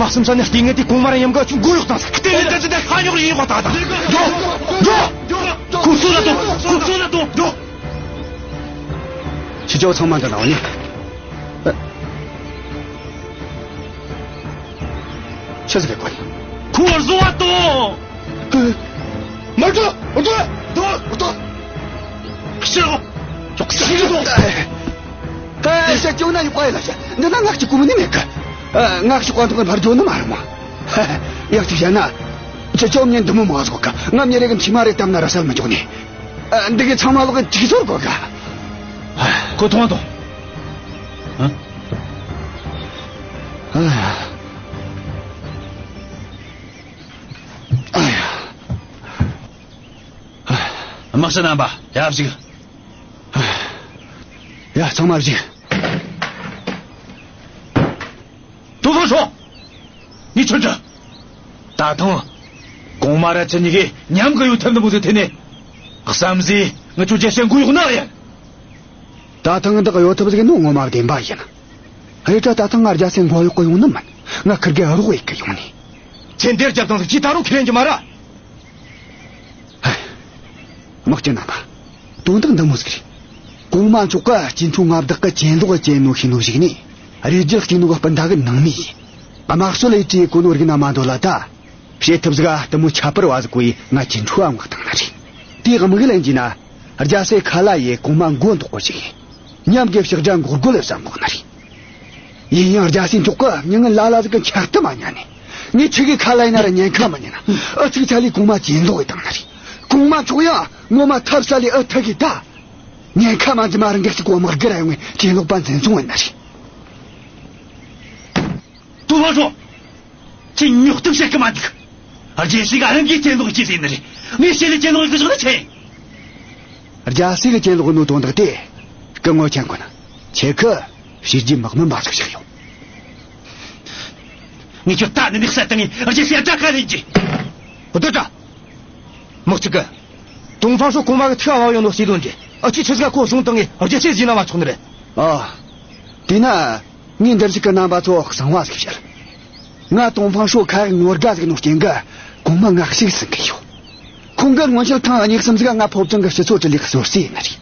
པ་སུམ་ས་ནས་ལྟས་ངན་དེ་གོང་མ་ར་མཉམ་གི་ཆུ་མགོ་གཡོག་བཏང་ས། ལྟས་ངན་དེ་ཚོ་ད་ཁ་ཉོག་ཡིན་གོ་ད་ད། འགྲོ། འགྲོ། ཁོ་ཚོ་ལ་དོ། ཁོ་ཚོ་ལ་དོ། འགྲོ། ཁྱེད་ཚོ་ཚང་མ་འདི་ན་འོ་ནི། ཨ། ཆི་ཟིག་རེད་གོ། ཁོ་བཟོ་བ་དོ། མར་འགྲོ། འོ་དོ། འགྲོ། འོ་དོ། ཕྱིར་རོ། ཡོག་ས་ཕྱིར་རོ། ཨ། ཤ་ཅོ་ན་ཡོག་པ་ཡ་ལ་ཤ། འདི་ན་ངག་ཅིག་གོ་མི་ནི་མེད་གི། ཨ། ངག་ཅིག་གོ་འདུག་གི་མར་འགྲོ་ནི་མ་རེད་མོ། ཡག་ཅིག་བཤད་ན། ཁྱེད་ཅོ་ངས་འདི་མོ་མོ་ཟོག་ག། ང་མྱི་རེ་གི་མཆི་མ་རེ་བཏབ་ན་ར་སལ་མི་འཇོག་ནི། ཨ། འདི་གི་ཚང་མ་ལོག་གི་ཅིག་ཟོར་གོ་ག། ཁོ་ཐོང་ཐོང་། ཨ། ཨ་ཡ། ཨ་ཡ། དམག་སྤྱི་རྣམ་པ། ཡ་བཞུགས། ཡ། ཚང་མ་བཞུགས། ཏོང་ཧྥང་ཧྲོས། ངས་ཁྱོད་ཀྱི། ད་ཐེངས། གོང་མ་ར་ཁྱེད་གཉིས་ཀས་མཉམ་གི་གཡོ་ཐབས་འདི་མོ་ཟིག་ཐེ་ནས། བསམ་གཟས་ངི་ཆོ་རྒྱལ་སྲས་མགོ་གཡོག་ནི་ཡིན། ད་ཐེངས་འདི་གི་གཡོ་ཐབས་ཟིག་ནོ་ངོ་མ་བདེན་པ་ཡིན། རེད་དྲ་ད་ཐེངས་ང་རྒྱལ་སྲས་མགོ་གཡོག་གི་ཡོང་ནི་མིན། ང་ཁིར་གེ་རོགས་ཡེད་གི་ཡོང་ནི། ཁྱེད་འདིར་རྒྱབ་དང་ཟིག་ཅི་ད་རུང་ཁས་ལེན་རྒྱུ་མ་ར། དམག་སྤྱི་རྣམ་པ། དོན་དག་འདི་མོ་ཟིག་རེད། གོང་མ་མཆོག་གིས་ཅིན་ཁྲུའུ་མངའ་བདག་གི་གྱེན་ལོག་བྱས་ནོ་ཤེས་ནོ་ཞིག་ནས། རེ་རྒྱུ་སྐྱེས་ནོ་གི་སྤུན་ཟླ་གི་ནང་མི་ཡིན། དམག་སྲོལ་ལས་བྲིས་གོ་ནོ་རིག་ན་མ་འདོད་ལ་ད། བྱེད་ཐབས་ཟིག་དེ་མོ་ཁྱད་པར་བ་ཟིག་གོ་ཡི་ང་ཅིན་ཁྲུའུ་མངགས་བཏང་ནི་རེད། དེའི་དམིགས་ཡུལ་ཡིན་རྒྱུ་ན། རྒྱལ་སྲས་ཁ་ལ་ཡི་གོང་མ་མགོ་འདོགས་གོ་ཞིག་ཡིན། མཉམ་གི་ཕྱག་སྒྲ་འགོག་རྒོལ་བཟང་གོ་ནི་རེད། ཡིན་ཡང་རྒྱལ་སྲས་མཆོག་གིས་མྱི་ངན་ལ་ལ་ཟིག་གི་འཁྱག་ཏུ་མ་ཉན་ནས། ངས་ཆི་གི་ཁ་ལ་ཡིན་ན་ར་ཉེན་ཁ་མི་ཉན་ན། ཨུ་ཚུགས་ཆ་ལས་གོང་མ་གྱེན་ལོག་ཡི་བཏང་ནི་རེད། གོང་མ་མཆོག་ཡང་ངོ་མ་ཐབས་ས་ལས་ཨུ་ཐུག་གི་ད། ཉེན་ཁ་མ་འཛིན་མ་རང་གི་གཅིག་གོ་དམག་སྒར་ཡོང་ངས་གྱེན་ལོག་པ་འཛིན་བཟུང་ཡིན་ནི་རེད། ཏོང་ཧྥང་ཧྲོས། ཁྱེད་ཉོག་གཏམ་བཤད་གི་མ་འདུག། རྒྱལ་སྲས་གི་རང་གིས་གྱེན་ལོག་བྱས་ཟིན་ནི་རེད། ངས་བཤད་ལས་གྱེན་ལོག་གི་བཞག་ན་ཆེ། རྒྱལ་སྲས་གི་གྱེན་ལོག་ནོ་དོན་དག་དེ། སྐུ་ངོ་མཁྱེན་དགོས་ན། ཁྱེད་ཀྱིས་བྱས་རྗེས་དམག་མི་མ་ཚུགས་ཤིག་ཡོད། ངས་ཁྱོད་ད་ནི་མིག་ས་དང་ངས་རྒྱལ་སྲས་དགྲ་ཁ་ལེན་གྱི། ཧུ་དོ་དྲ། དམག་སྤྱི་གིས། ཏོང་ཧྥང་ཧྲོས་གོང་མ་གི་ཐུགས་ཨ་བ་ཡོང་ནོ་ཟེར་དོན་གྱི། ཨ་ཅི་ཆི་ཟིག་ག་ཁོ་སོང་བཏང་ངས་རྒྱལ་སྲས་ཟིན་ན་མ་ཆོག་ནི་རེད། ཨ། དེས་ན། ངས་འདིར་ཞིག་གི་རྣམ་པ་ཚོ་གསང་བ་ཟིག་བཤད། ང་ཏོང་ཧྥང་ཧྲོས་ཁ་ངོ་དགའ་ཟིག་ནོ་རྐྱེན་གིས་གོང་མ་ང་ཞིག་ཟིན་གི་ཡོད། ཁོང་གི་སྔོན་ཆད་ཐེངས་གཉིས་གསུམ་ཟིག་ང་ཕོ་བྲང་གི་སྤྱི་ཚོགས་དྲི་ལས་གསོལ་རྩིས་ཡིན་ནི་རེད།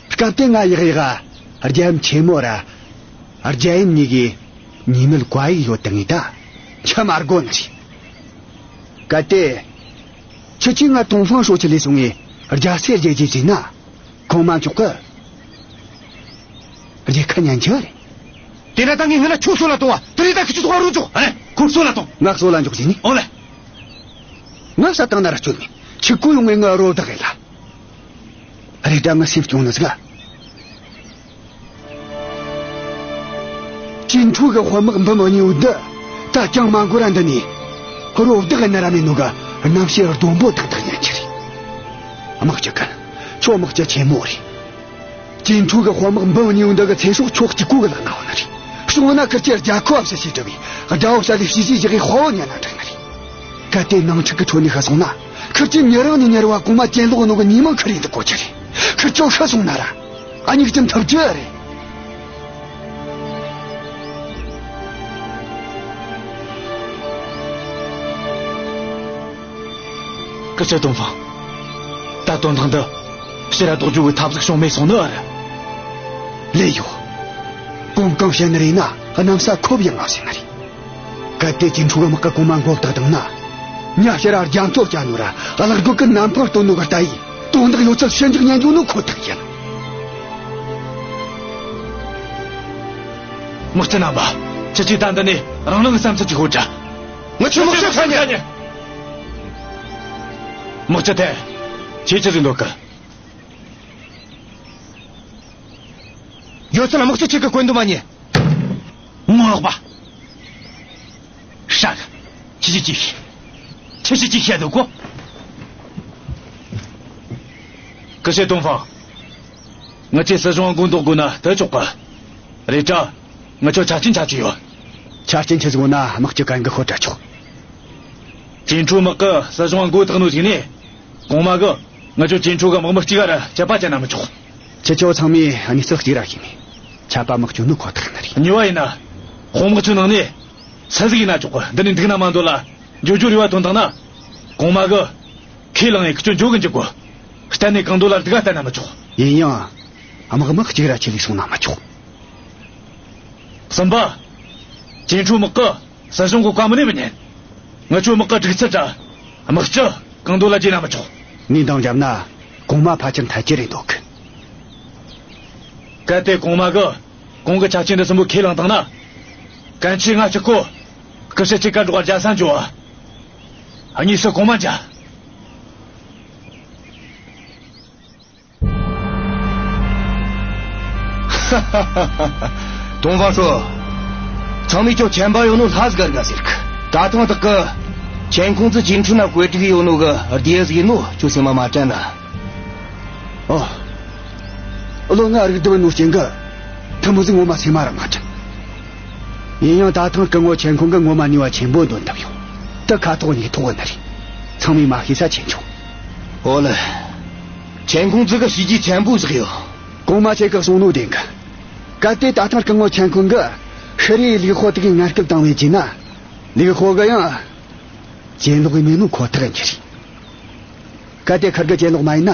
སྐབས་དེ་ང་ཡག་ཡག་རྒྱལ་ཡུམ་ཆེན་མོ་ར་རྒྱལ་ཡུམ་གཉིས་ཀྱི་ཉེས་མེད་བཀའ་ཡིག་ཡོད་དང་ངེས་ད་ཆི་མ་དགོས་ནི་རེད། གལ་ཏེ་ཁྱེད་ཀྱིས་ང་ཏོང་ཧྥང་ཧྲོས་ཁྲིད་ལས་སོང་ངས་རྒྱལ་སྲས་རྒྱལ་རྒྱུ་བྱས་ན། གོང་མ་མཆོག་གིས་རྒྱལ་ཁ་ཉན་རྒྱུ་རེད། དེ་ན་ད་ངས་སྔོན་ན་ཁྱོད་སོད་ལ་གཏོང་བ། དེ་རིང་ད་ཁྱེད་ཚོ་ཐོག་རོགས་ཆོག། ཨེ། ཁོ་སོད་ལ་གཏོང་། ང་སོད་ལ་འཇོག་ཟིན་ནི། ཨོ་ལེ། ང་ས་བཏང་ན་ར་སྐྱོན་མེད། ཆི་ཀོ་ཡོང་ངས་ང་རོ་བདག་ཡིན་ལ། རེད་དྲ་ང་སེམས་སྐྱོང་ནི་ཟིག་ཨ། ཅིན་ཁྲུའུ་གི་དཔོན་དམག་འབུམ་གཉིས་པོ་འདི་ད་ཅང་མ་འགོར་ར་འདི་ནས་རོ་བདག་ཡིན་ན་ར་མེད་ནོ་གི་རྣམ་ཤེས་སྡོང་པོ་ཐག་ཐག་ཉན་རྒྱུ་རེད། དམག་སྤྱི་གན། ཁྱོད་དམག་སྤྱི་ཆེན་མོ་རེད། ཅིན་ཁྲུའུ་གི་དཔོན་དམག་འབུམ་གཉིས་པོ་འདི་གི་ཚེ་སྲོག་ཁྱོད་གཅིག་པོ་གི་ལག་ན་ཡོད་ནི་རེད། བྱུང་ན་ཁིར་ཆོ་རྒྱལ་ཁབ་བ་ཕྱི་བྱས་བྲལ་བའི་དགྲ་བོ་ས་ལས་ཤི་ཤི་བཞག་གི་དཔའ་བོ་ཉན་ན་འགྲིག་ནི་རེད། གལ་ཏེ་ནང་འཁྲུག་གི་ཁྲོད་ནས་ཤི་སོང་ན། ཁིར་ཆོ་མྱི་རང་ནས་མྱུར་བ་གོང་མ་གྱེན་ལོག་ནོ་གི་ཉེས་མིང་ཁུར་ཡིན་དུ་གོ་རྒྱུ་རེད། ཁིར་ཆོ་ཤི་སོང་ན་ར། ཨ་མྱིག་ཙམ་ཐུབ་རྒྱུ་རེད། སྐུ་ཞབས་ཏོང་ཧྥང་། ད་དོན་དག་འདི་ཕྱིར་ར་ལྡོག་རྒྱུ་གི་ཐབས་ཟིག་བྱུང་མེད་སོང་ནི་ཨ་ར། ལོས་ཡོད། གོང་གང་བཤད་ནི་རེད་ན་གནམ་ས་ཁོབ་ཡངས་ང་ཟེར་ནི་རེད། གལ་ཏེ་ཅིན་ཁྲུའུ་དམག་གིས་གོང་མ་མགོ་བཏགས་བཏང་ན། ཉ་ཕྱིར་ར་རྒྱ་མཚོ་བསྐྱལ་ནོ་ར་གླག་རྒོད་ཀྱི་ནམ་འཕང་སྟོན་ནོ་གི་ལྟ་ཡི་དོན་དག་ཡོད་ཚད་ཕྱིར་འཇུག་ཉན་འཇུག་ནོ་ཁོ་ཐག་ཡིན། དམག་སྤྱི་རྣམ་པ། ཁྱེད་ཀྱིས་ད་འདི་ནས་རང་རང་གི་བསམ་ཚུལ་ཅིག་ཤོད་དྲ། ང་ཆོ་དམག་སྤྱི་ཁ་ཉན། དམག་སྤྱི་ཐེ། ཁྱེད་ཆི་ཟིག་འདོད་གི། ཡོད་ཚད་ལ་དམག་སྤྱི་ཁྱེད་ཀྱི་བཀོད་འདོམས་མ་ཉན། ངོ་ལོག་པ། ཧྲ་གི། ཁྱེད་ཀྱིས་ཅི་བཤད། ཁྱེད་ཀྱིས་ཅི་བཤད་འདུག་གོ། སྐུ་ཞབས་ཏོང་ཧྥང་། ང་ཚོས་སྲིད་གཞུང་མགོ་འདོགས་དགོས་ན་དེ་ཆོག་གི། རེད་དྲ། ང་ཚོ་ཆ་རྐྱེན་ཆ་ཅིག་ཡོད། ཆ་རྐྱེན་ཆི་ཟིག་ཡོད་ན་དམག་སྤྱི་གན་གིས་ཤོད་དྲ་ཆོག། ཅིན་ཁྲུའུ་དམག་གིས་སྲིད་གཞུང་མགོ་བཏགས་ནོ་ཟིག་ནས། གོང་མ་གིས་ང་ཚོ་ཅིན་ཁྲུའུ་གི་དམག་མི་གཅིག་ག་ར་ཆད་པ་བཅད་ན་མི་ཆོག། ཁྱེད་ཆོ་ཚང་མས་གནས་ཚུལ་གཅིག་ར་ཤེས་ནས་ཆད་པ་མི་གཅོད་ནོ་ཁོ་ཐག་ནི་རེད། གཉིས་པ་ཡིན་ན། དཔུང་དམག་ཚོའི་ནང་ནས་ སུ་ཟིག་ཡིན་ན་ཆོག་གི། འདི་ནས་འདུག་ན་མ་འདོད་ལ། འགྱོ་རྒྱུ་རེ་བ་ཐོན་བཏང་ན། གོང་མ་གི་ཁས་བླངས་ཡེ་ཁི་ཆོ་འགྱོ་གི་འཇུག་གོ། གཏན་ནས་གང་འདོད་ལ་འདུག་ག་བསྡད་ན་མི་ཆོག། ཡིན་ཡང་། དམག་མི་གཅིག་ར་ཆེད་ལས་སོང་ན་མི་ཆོག། གསུམ་པ། ཅིན་ཁྲུའུ་དམག་གི་སྲིད་གཞུང་གི་བཀའ་མི་ནས་མི་ཉན། ངི་ཆོའི་དམག་གི་སྒྲིག་ཚུལ་ར། དམག་སྤྱི་གང་འདོད་ལ་བྱས་ན་མི་ཆོག། ངས་འདང་བརྒྱབ་ན་གོང་མ་ཕལ་ཆེར་འཐད་རྒྱུ་རེད་འདོད་གི། གལ་ཏེ་གོང་མ་གི་གོང་གི་ཆ་རྐྱེན་འདི་གསུམ་པོ་ཁས་བླངས་བཏང་ན། གན་ཆི་ང་གཅིག་གོ། སྐུ་ཞབས་གཅིག་ག་འགྲོགས་རྒྱ་སང་འཇོག། ཨ། གཉིས་སུ་གོང་མ་འཇལ། ཏོང་ཧྥང་ཧྲོ། ཚང་མས་ཁྱོད་ཆེན་པོ་ཡོད་ནོ་ལྷ་ཟིག་ག་རིག་ག་ཟེར་གི། ད་ཐེངས་བདག་གི་ཆེན་ཁུང་ཙི་ཅིན་ཁྲུའུ་ན་བཀོད་སྒྲིག་ཡོད་ནོ་གི་སྡེ་ཟིག་ཡིན་ནོ་ཁྱོད་སེམས་མ་མ་དྲན་ན། ཨོ། བློན་ང་རིག་སྡུག་ནོ་རྐྱེན་གི་ཐུ་མོ་ཟིག་ངོ་མ་སེམས་མ་ར་མ་དྲན། ཡིན་ཡང་ད་ཐེངས་སྐུ་ངོ་ཆེན་ཁུང་གི་ངོ་མ་ནུས་པ་ཆེན་པོ་འདོན་ཐུབ་ཡོད། དེ་ཁ་ཐོག་ཉིས་ཐོག་ནི་རེད། ཚང་མས་མ་ཤེས་ས་ཆེ་ཆུང་། ཨོ་ལེ། ཆེན་ཁུང་ཙི་གི་བྱས་རྗེས་ཆེན་པོ་བཞག་ཡོད། གོང་མ་ཁྱེད་ཀྱིས་གསུངས་ནོ་བདེན་གི། གལ་ཏེ་ད་ཐེངས་སྐུ་ངོ་ཆེན་ཁུང་གིས་ཤི་རིའི་ལིའུ་ཧོ་དེ་གི་ངན་སྐུལ་བཏང་བའི་རྗེས་ན། ལིའུ་ཧོ་གི་ཡང་གྱེན་ལོག་ཡེ་མེད་ནོ་ཁོ་ཐག་ཡིན་རྒྱུ་རེད། གལ་ཏེ་ཁིར་གི་གྱེན་ལོག་མ་ཡེ་ན།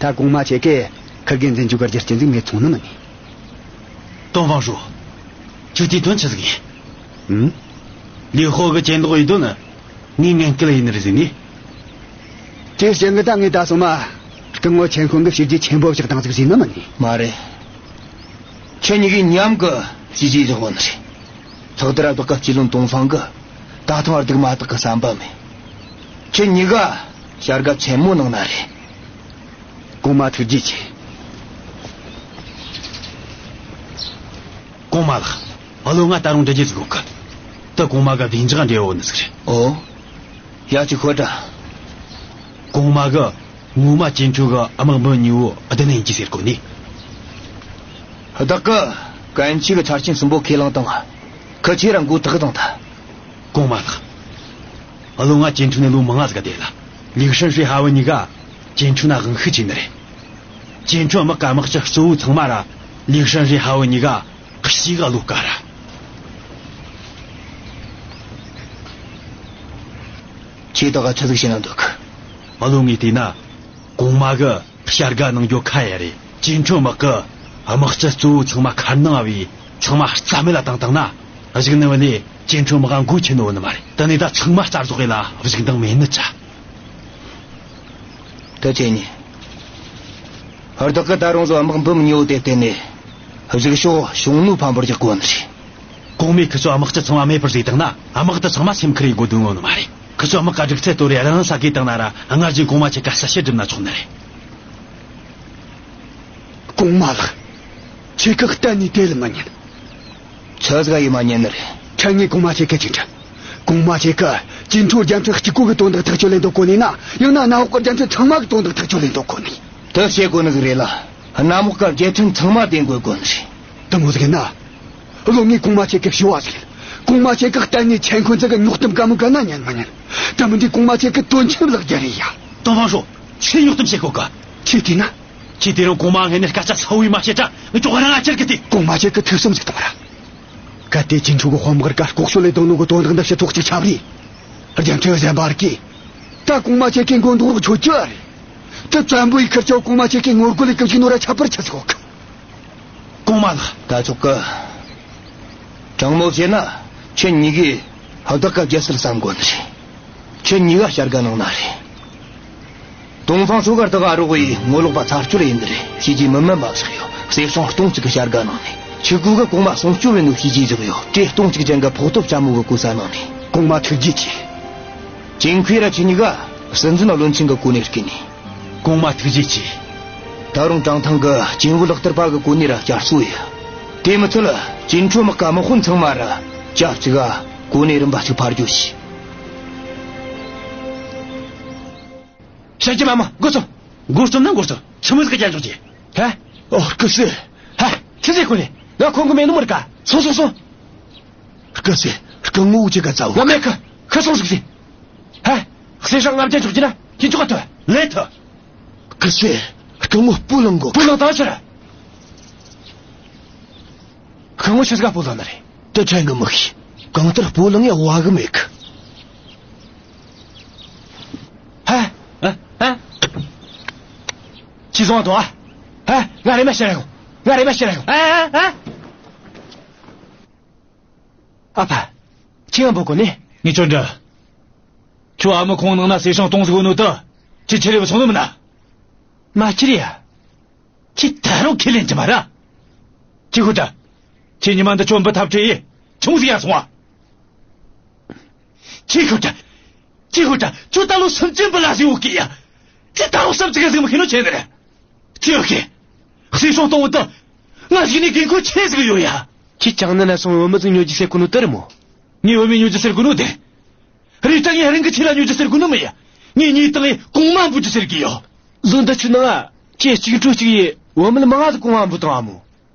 ད་གོང་མ་ཁྱེད་ཀྱིས་ཁིར་གི་འཛིན་སྐྱོང་གི་རྒྱུ་རྐྱེན་ཟིག་མེད་སོང་ནི་མིན་ནི། ཏོང་ཧྥང་ཧྲོ། ཁྱོད་དེའི་དོན་ཆི་ཟིག་ཡིན། ཨུམ། ལིའུ་ཧོ་གི་གྱེན་ལོག་ཡེ་དོན་ནི་ངས་ངན་སྐུལ་ཡེ་ནི་རེད་ཟེར་ནི། དེའི་རྐྱེན་གིས་ད་ངས་ད་སོ་མ་སྐུ་ངོ་ཆེན་ཁུང་གི་བྱས་རྗེས་ཆེན་པོ་བཞག་བཏང་ཟིག་ཟེར་ནི་མིན་ནི། མ་རེད། ཁྱེད་གཉིས་ཀས་མཉམ་གི་བྱས་རྗེས་བཞག་གོ་ནི་རེད། ལྷག་དེ་ར་བདག་གི་སྤྱི་བློན་ཏོང་ཧྥང་གིས་ད་ཐེངས་སྡུག་མ་དག་གི་བསམ་པ་མེད། ཁྱེད་གཉིས་ཀ་བྱ་དགའ་ཆེན་མོ་གནང་ནི་རེད། གོང་མ་ཐུགས་རྗེ་ཆེ། གོང་མ་ལགས། བློན་ང་ད་རུང་འདྲི་རྒྱུ་ཟིག་ཡོད་གི། དེ་གོང་མ་གི་བདེ་འཇགས་འབྲེལ་བ་ནི་ཟིག་རེད། ཨོ། ཡ། ཅིག་ཤོད་དྲ། གོང་མ་གིས་ངོ་མ་ཅིན་ཁྲུའུ་གི་དམག་མི་གཉིས་པོ་བདུན་ཡིན་གྱི་ཟེར་གོ་ནི། བདག་གིས་གན་ཆི་གི་ཆ་རྐྱེན་གསུམ་པོ་ཁས་བླངས་བཏང་། ཁི་ཆོ་ར་མགོ་ཐག་བཏང་ཐལ། གོང་མ་ལགས། བློན་ང་ཅིན་ཁྲུའུ་ནས་ལོ་མང་ང་ཟིག་ག་བསྡད་ལ། ལིའུ་ཧྲན་ཧྲི་ཧྭ་བུ་གཉིས་ཀ་ཅིན་ཁྲུའུ་ན་དབང་ཤུགས་ཆེ་ནི་རེད། ཅིན་ཁྲུའུ་དམག་གི་དམག་སྤྱི་གཙོ་བོ་ཚང་མ་ར་ལིའུ་ཧྲན་ཧྲི་ཧྭ་བུ་གཉིས་ཀ་གཤིས་ཀ་བློ་དཀར་ར། ཁྱེད་བདག་ག་ཆི་ཟིག་བཤད་ན་འདོད་གི། བློན་ངས་བལྟས་ན། གོང་མ་གིས་བྱ་དགའ་གནང་རྒྱུ་ཁ་ཡ་རེད། ཅིན་ཁྲུའུ་དམག་གི་དམག་སྤྱི་གཙོ་བོ་ཚང་མ་ཁ་ནང་བས་ཚང་མ་རྩ་མེད་ལ་བཏང་བཏང་ན། གཞུག་ནས་བ་ལས་ཅིན་ཁྲུའུ་དམག་ག་མགོ་ཁྱེར་ནོ་ནི་མ་རེད། དེ་ནས་ད་ཚང་མ་རྩ་རྫོགས་ཡེ་ལ་གཞུག་འདང་མེད་ནི་ཆ། ད་ཁྱེད་གཉིས། བདག་གིས་ད་རུང་བཟོ་དམག་འབུམ་གཉིས་པོ་དེ་བརྟེན་ནས་གཞུག་ཕྱོགས་ཤུང་ནུའུ་ཕམ་པར་རྒྱག་གོ་ནི་རེད། གོང་མས་ཁི་ཆོ་དམག་སྤྱི་ཚང་མ་མེད་པར་བཟོས་བཏང་ན། དམག་དེ་ཚང་མ་སེམས་ཁུར་ཡེ་དགོས་དོན་ཡོད་ནི་མ་རེད། ཁི་ཆོ་དམག་ག་སྒྲིག་ཚད་དོར་རེ་རང་ས་གས་བཏང་ན་ར། སྔར་བཞིན་གོང་མ་ཁྱེད་ཀ་ཞལ་བྱེད་སྒྲུབ་ན་ཆོག་ནི་རེད། གོང་མ་ལགས། ཁྱེད་ཀྱིས་གཏན་ནས་དེ་ལ་མི་ཉན། ཆི་ཟིག་ཡེ་མ་ཉན་ནི་རེད། ཁྱེད་གཉིས་གོང་མ་ཁྱེད་ཀ་ཅིག་འདྲི། གོང་མ་ཁྱེད་ཀ་ཅིན་ཁྲུའུ་རྒྱལ་ཕྲན་གཅིག་པོ་གི་དོན་དག་ཐག་གཅོད་ལས་འདོད་གོ་ནི་ན། ཡང་ན་གནམ་འོག་གི་རྒྱལ་ཕྲན་ཚང་མ་གི་དོན་དག་ཐག་གཅོད་ལས་འདོད་གོ་ནི། དེ་བྱེད་དགོས་ནི་ཟིག་རེད་ལ། གནམ་འོག་གི་རྒྱལ་ཕྲན་ཚང་མ་དེ་འགོད་དགོས་ནི་རེད། དེ་མོ་ཟིག་ཡིན་ན། བློན་ངས་གོང་མ་ཁྱེད་ཀ་ཞུ་བ་ཟིག་ཡིན། གོང་མ་ཁྱེད་ཀ་གཏན་ནས་ཆེན་ཁོང་ཚང་གི་ཉོག་གཏམ་ག་མོ་ག་ན་ཉན་མི་ཉན། དེ་མིན་དུས་གོང་མ་ཁྱེད་ཀ་དོན་ཆེན་བརླག་རྒྱུ་རེད་ཡ། ཏོང་ཧྥང་ཧྲོ། ཆི་ཉོག་གཏམ་བཤད་གོ་གི། ཁྱེད་བལྟས་ན། ཁྱེད་དེ་རིང་གོང་མ་ངས་ནི་སྐད་ཆ་གསལ་བོ་མ་བཤད་ད། ངས་ཁྱོད་རང་ང་ཁྱེར་གི་དེ། གོང་མ་ཁྱེད་ཀ་ཐུགས་བསམ་ཟིག་གཏོང་ར། གལ་ཏེ་ཅིན་ཁྲུའུ་གི་དཔོན་དམག་རིགས་ཀ་ལྐོག་ཤོད་ལས་བཏང་ནོ་གི་དོན་དག་འདི་ཕྱི་ཐོག་གཅིག་ཁྱབ་རེ། རྒྱལ་ཕྲན་གཞན་པ་རིགས་ཀྱིས། ད་གོང་མ་ཁྱེད་ཀའི་མགོ་འདོགས་རོགས་ཆོད་རྒྱུ་རེད། དེ་བཙན་པོའི་ཁུར་ཆོ་གོང་མ་ཁྱེད་ཀའི་ངོ་རྒོལ་ལས་ཀུན་གྱིས་ནོར་ར་ཁྱད་པར་ཆི་ཟིག་ཡོད་གི། གོང་མ་ལགས། ད་ཆོག་གི། དྲང་མོ་བཤད་ན། ཁྱེད་གཉིས་ཀས་བདག་ག་རྒྱལ་སྲིད་བསམ་གོ་ནི་རེད། ཁྱེད་གཉིས་ཀ་བྱ་དགའ་གནང་ནི་རེད། ཏོང་ཧྥང་ཧྲོ་ག་བདག་ག་རོགས་ཡེ་ངོ་ལོག་པ་ཚར་གཅོད་ཡེ་ནི་རེད། བྱས་རྗེས་མི་དམན་པ་བཞག་ཡོད། གསེར་སྲང་སྟོང་གཅིག་གི་བྱ་དགའ་གནང་ནི། ཆི་གུ་གིས་གོང་མ་སྲུང་སྐྱོབ་ཡེ་ནོ་བྱས་རྗེས་བཞག་ཡོད། བྲེ་སྟོང་གཅིག་ཅན་གི་ཕོགས་ཐོབ་ཆ་མོ་གི་གོ་ས་གནང་ནི། གོང་མ་ཐུགས་རྗེ་ཆེ། ཅིན་ཁུའེ་ར་ཁྱེད་གཉིས་ཀ་སྲིད་འཛིན་བློན་ཆེན་གི་གོ་གནས་བསྐོས་ནི། གོང་མ་ཐུགས་རྗེ་ཆེ། ད་རུང་ཀྲང་ཐང་གི་ཅིན་ཝུ་ལག་བསྟར་པ་གི་གོ་གནས་ར་བསྐྱར་གསོ་ཡེ། དེ་མི་ཚད་ལ་ཅིན་ཁྲུའུ་དམག་གི་དམག་དཔོན་ཚང་མ་ར་སྐབས་གཅིག་ག་གོ་གནས་རིམ་པ་གཅིག་འཕར་རྒྱུ་བྱས། ཞབས་ཀྱི་མ་མོ་འགོ་རྩོམ། འགོ་རྩོམ་ན་འགོ་རྩོམ། ཆི་མོ་ཟིག་གི་རྒྱབ་ལྗོངས་ཀྱི། ཧེ། ཨོ། སྐུ་སྲས། ཧ། ཆི་ཟིག་གོ་ནས། ང་ཁོང་གི་མེད་ནོ་མི་རིག་ག། སོང་སོང་སོང་། སྐུ་སྲས། སྐུ་ངོ་ཅིག་ག་ཚ་བོ། ང་མེད་གི། ཁི་སོང་ཟིག་ཟིག། ཧ། གསེར་སྲང་ལྔ་བརྒྱ་འཇོག་རྒྱུ་ན་ཁྱེད་འཇོག་ག་ཐུབ། ལས་ཐུབ། སྐུ་སྲས། སྐུ་ངོ་སྤུ་ལངས་གོ། སྤུ་ལངས་ད་ཆི་ར། སྐུ་ངོ་ཆི་ཟིག་ག་སྤུ་ལངས་ནི་རེད། དེ་ཕྲན་གི་མི་ཤེས། གང་ལྟར་སྤོ་ལངས་ཡ་བ་གི་མེད་གི། ཧ། ཨ། ཨ། ཅི་སོང་དོ་ཨ། ཧ། ང་རེ་མ་ཤེས་ར་ཡོང་། ང་རེ་མ་ཤེས་ར་ཡོང་། ཨ། ཨ། ཨ། ཨ་ཕ། ཁྱེད་ང་འབོད་གོ་ནི། ངས་ཁྱོད་འདྲི། ཁྱོད་ཨ་མའི་ཁོང་ནང་ན་ཟས་སྲང་གཏོང་ཟིག་ཡོད་ནོ་དེ། ཁྱེད་ཁྱེར་རེ་བུད་སོང་ནི་མིན་ན། མ་ཁྱེར་ཡ། ཁྱེད་ད་རུང་ཁས་ལེན་གྱི་མ་ར། ཅི་ཧུ་ད། ཁྱེད་ཉི་མ་འདི་ཁྱོད་འབུ་ཐབས་བྲེ་ཡི་ཆུང་ཟིག་ཡར་སོང་བ། ཅི་ཧུ་ད། ཅི་ཧུ་ད། ཁྱོད་ད་ལོ་སུམ་ཅུ་འབུ་ལ་ཟིག་ཡོད་གི་ཡ། ཁྱེད་ད་ལོ་སུམ་ཅུ་གི་ཟིག་མི་ཤེས་ནོ་ཆེ་ནི་རེད། ཅི་ཡོད་གི། ཟས་སྲང་གཏོང་བ་ད། ང་ཞིག་ནས་དགོས་མཁོ་ཆེ་ཟིག་ཡོད་ཡ། ཁྱེད་ཅང་ནི་ན་སོང་བོད་མི་ཟིག་ཉོ་རྒྱུ་ཟེར་གོ་ནོ་དེ་རེད་མོ། ངས་བོད་མི་ཉོ་རྒྱུ་ཟེར་གོ་ནོ་དེ། རེད་ད། ངས་རང་གི་ཆེད་ལ་ཉོ་རྒྱུ་ཟེར་གོ་ནི་མིན་ཡ། ངས་ཉོས་བཏང་ཡི་གོང་མ་འབུལ་རྒྱུ་ཟེར་གི་ཡོད། ལོ་འདི་ཆུ་ནང་ང་ཁྱེད་གཅིག་འཕྲོ་གཅིག་ཡི་བོད་མི་མང་ང་ཟིག་གོང་མ་འབུལ་བཏང་བ་མོ།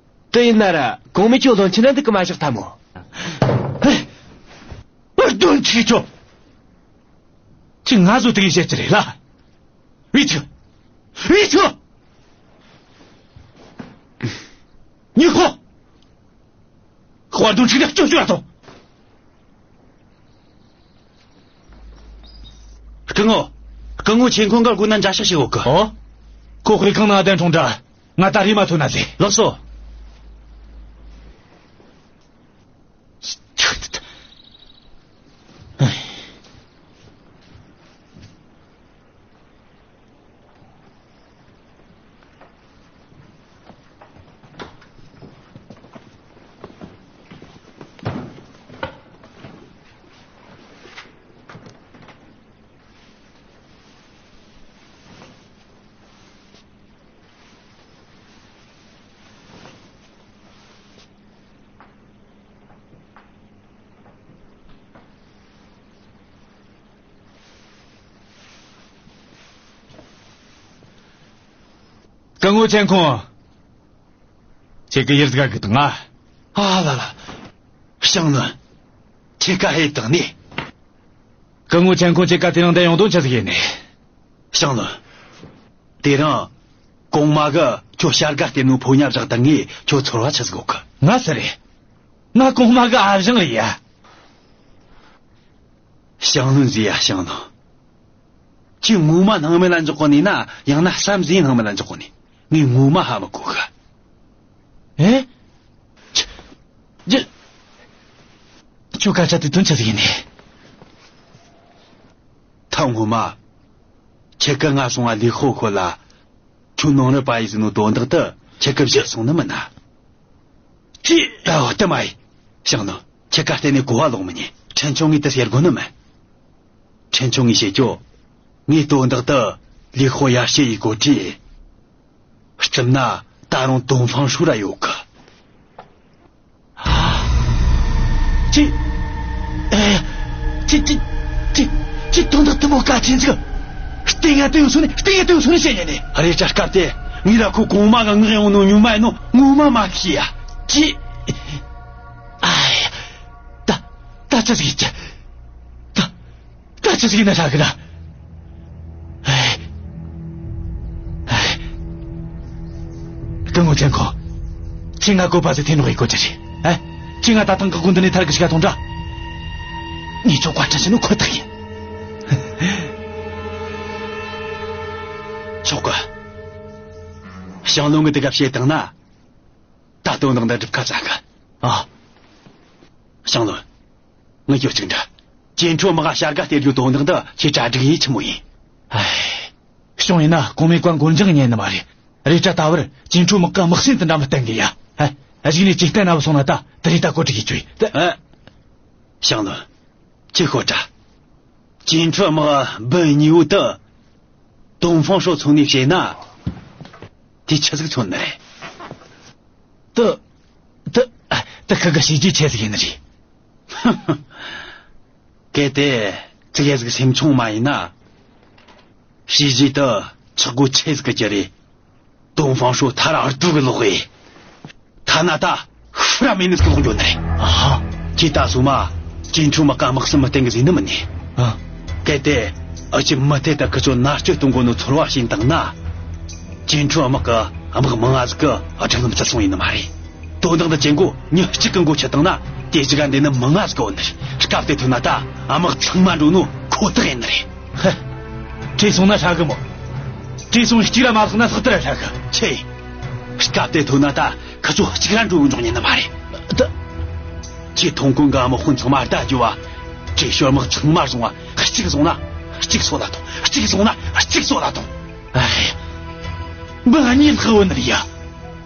དེ་ཡིན་ན་ར་གོང་མས་ཁྱོད་བློན་ཆེན་ན་འདུག་གི་མ་བཞག་ཐལ་མོ། ཧེ། བློན་ཆེན་ཁྱོད། ཁྱེད་ང་ཚོ་དེ་གི་བཤད་ཀྱི་རེད་ལ། བི་ཆུ། བི་ཆུ། ཉི་ཧོ། དཔལ་འདོན་ཆིག་ནས་སྐྱོན་བརྗོད་ལ་ཐོངས། སྐུ་ངོ། སྐུ་ངོ་ཆེན་ཁོང་གི་སྒོ་ན་མཇལ་ཕྱག་བྱེད་འོག་གི། ཨོ། ཁོ་དཔེ་ཁང་ནང་གདན་འཁྲུངས་འདྲ། ང་ད་རེས་མ་ཐོན་ན་ཟེ། ལགས་སོ། སྐུ་ངོ་ཆེན་ཁོང་། ཁྱེད་ཀྱི་ཡུལ་དགའ་གི་དང་ང་། ཨ་ལ་ལ། ཞང་ནུན། ཁྱེད་ཀ་ཧེ་དང་ནི། སྐུ་ངོ་ཆེན་ཁོང་ཁྱེད་ཀ་དེ་རིང་འདི་ཡོང་དོན་ཆི་ཟིག་ཡིན་ནི། ཞང་ནུན། དེ་རིང་གོང་མ་གི་ཁྱོད་བྱ་དགའ་སྟེར་ནོ་ཕོ་ཉ་བཞག་དང་ངས་ཁྱོད་ཚོར་བ་ཆི་ཟིག་ཡོད་གི། ང་སུ་རེད། ང་གོང་མ་གི་ཨ་ཞང་རེད་ཡ། ཞང་ནུན་ཟེར་ཡ་ཞང་ནུན། ཁྱོད་ངོ་མ་སྣང་མེད་ལ་འཇོག་གོ་ནི་ན། ཡང་ན་བསམ་ཟིན་སྣང་མེད་ལ་འཇོག་གོ་ནི། ངས་ངོ་མ་ཧ་མི་གོ་གི། ཨེ། ཅི། ཅི། ཁྱོད་སྐད་ཆ་དེ་དོན་ཆི་ཟིག་ཡིན་ནི། ཐ་ངོ་མ། ཁྱེད་ཀ་ང་སོང་བ་ལི་ཧོ་ཁོ་ལ། ཁྱོད་ནང་རི་པ་ཡི་ཟིན་ནོ་དོན་དག་དེ་ཁྱེད་ཀ་བཤད་སོང་ནི་མིན་ན། ཅི། ད་འོ་དེ་མ་ཡིན། ཞང་ནུན། ཁྱེད་ཀ་གཏན་ནས་གོ་བ་ལོག་མི་ཉན། ཕྲན་ཆུང་ངས་དེ་ཟེར་དགོས་ནི་མིན། ཕྲན་ཆུང་ངས་བཤད་རྒྱུ། ངས་དོན་དག་དེ་ལི་ཧོ་ཡར་བཤད་ཡི་གོ་དྲིས། རྩིབ་ན་ད་རུང་ཏོང་ཧྥང་ཧྲོས་ར་ཡོད་གི། ཅི། ཨེ། ཅི་ཅི་ཅི་ཅི་དོན་དག་དེ་མོ་གལ་ཆེན་ཟིག། སྟེང་ང་དེ་ཡོད་སོང་ནི། སྟེང་ང་དེ་ཡོད་སོང་ནི་བཤད་ཉན་ནི། རེད་ད། སྐབས་དེ་ངས་ར་ཁོ་གོང་མ་གི་ངག་ཡོང་ནོ་ཉུང་མ་ཡིན་ནོ་ངོ་མ་མ་ཤེས་ཡ། ཅི། ཨ་ཡ། ད་ད་ཅི་ཟིག་ཡིན་ཀྱི། ད། ད་ཅི་ཟིག་ཡིན་ན་ཧྲ་གི་ད། ཨེ། ཨེ། སྐུ་ངོ་ཆེན་ཁོང་། ཁྱེད་ང་བཀོད་པ་ཟིག་འཐེན་ནོ་ཡི་གོ་ཅི་རེད། ཨེ། ཁྱེད་ང་ད་ཐེངས་གི་དགོན་འདི་ནས་ཐར་གི་ཞིག་ག་ཐོང་དྲ། ངས་ཁྱོད་བཀའ་དྲིན་ཆེ་ནོ་ཁོ་ཐག་ཡིན། ཆོག་གི། ཞང་ལུན་གི་དེ་ག་བཤད་བཏང་ན། ད་དོན་དག་འདི་སྒྲུབ་ཁ་ཚ་གི། ཨ། ཞང་ལུན། ངས་ཁྱོད་གཅིག་འདྲི། ཅིན་ཁྲོ་དམག་ག་བྱ་དགའ་སྟེར་རྒྱུ་དོན་དག་འདི་ཁྱེད་གྲ་སྒྲིག་ཡས་ཆི་མོ་ཡིན། ཨེ། གཞུང་ཡིན་ན་གོང་མའི་བཀའ་མགོ་འཇགས་ཉན་ནི་མ་རེད། རེད་དྲ་ད་བར་ཅིན་ཁྲོ་དམག་གི་དམག་སེམས་དེ་འདྲ་མི་བརྟན་གི་ཡ། ཨེ། གཞུག་ནས་ཅིག་བརྟན་ན་བུད་སོང་ན་ད་དེ་རེད། ད་གོ་སྒྲིག་ཡས་ཆོག་ཡིན། ད། ཨེ། ཞང་ལུན། ཁྱེད་ཤོད་དྲ། ཅིན་ཁྲོ་དམག་འབུམ་གཉིས་པོ་དེ་ཏོང་ཧྥང་ཧྲོས་ཚོ་ནས་བྱས་ན། དེ་ཆི་ཟིག་མཚོན་ནི་རེད། དེ། དེ། དེ་ཁི་གི་བྱས་རྗེས་ཆེ་ཟིག་ཡིན་ནི་རེད། གལ་ཏེ་ཙི་གེ་ཟིག་སེམས་ཆུང་མ་ཡིན་ན། བྱས་རྗེས་དེ་ཆག་སྒོ་ཆེ་ཟིག་གི་རྒྱུ་རེད། ཏོང་ཧྥང་ཧྲོས་ཐར་ཨར་ཏུ་གི་ལོག་ཡེ། ཐ་ན་ད་ཤི་ར་མེད་ནི་ཟིག་ལོག་འགྱོ་ནི་རེད། ཨ་ཧ། ཁྱེད་ད་སོ་མ་ཅིན་ཁྲོ་དམག་ག་དམག་སེམས་མི་བརྟན་གི་ཟེར་ནི་མིན་ནི། ཨ། གལ་ཏེ་ཨ་ཅེ་མི་ཐེ་ད་ཁི་ཆོ་མནར་གཅོད་གཏོང་གོ་ནོ་ཚོར་བ་བྱིན་བཏང་ན། ཅིན་ཁྲོ་དམག་གི་དམག་མང་ང་ཟིག་གི་སྒྲིག་ལམ་བརྩི་སོང་ཡིན་ནི་མ་རེད། དོན་དག་འདི་ཅན་གོ་མྱི་གཅིག་གི་མགོ་ཆུད་བཏང་ན། དེ་ཅི་ག་འདི་ནི་མི་ང་ཟིག་གོ་ནི་རེད། སྐབས་དེ་ཐོན་ན་ད་དམག་ཚང་མ་འགྲོ་ནོ་ཁོ་ཐག་ཡིན་ནི་རེད། ཧ། བྲོས་སོང་ན་ཧྲ་གི་མོ། བྲོས་སོང་གཅིག་ར་མ་ལྷག་ན་ལྷག་ཏུ་ར་ཧྲ་གི། ཆེ། སྐབས་དེ་ཐོན་ན་ད་ཁི་ཆོ་གཅིག་ར་འགྲོ་གི་འཇོག་ཉན་ནི་མ་རེད། ད། ཁྱེད་ཐོང་ཀུན་གི་དམག་དཔོན་ཚང་མ་ད་རྒྱུ་བ། བྲོས་ཤོར་དམག་ཚང་མ་བཟུང་བ། གཅིག་བཟུང་ན་གཅིག་སོད་ལ་ཐོངས། གཅིག་བཟུང་ན་གཅིག་སོད་ལ་ཐོངས། ཨེ། འབུ་གཉིས་ལྷག་བོ་ནི་རེད་ཡ།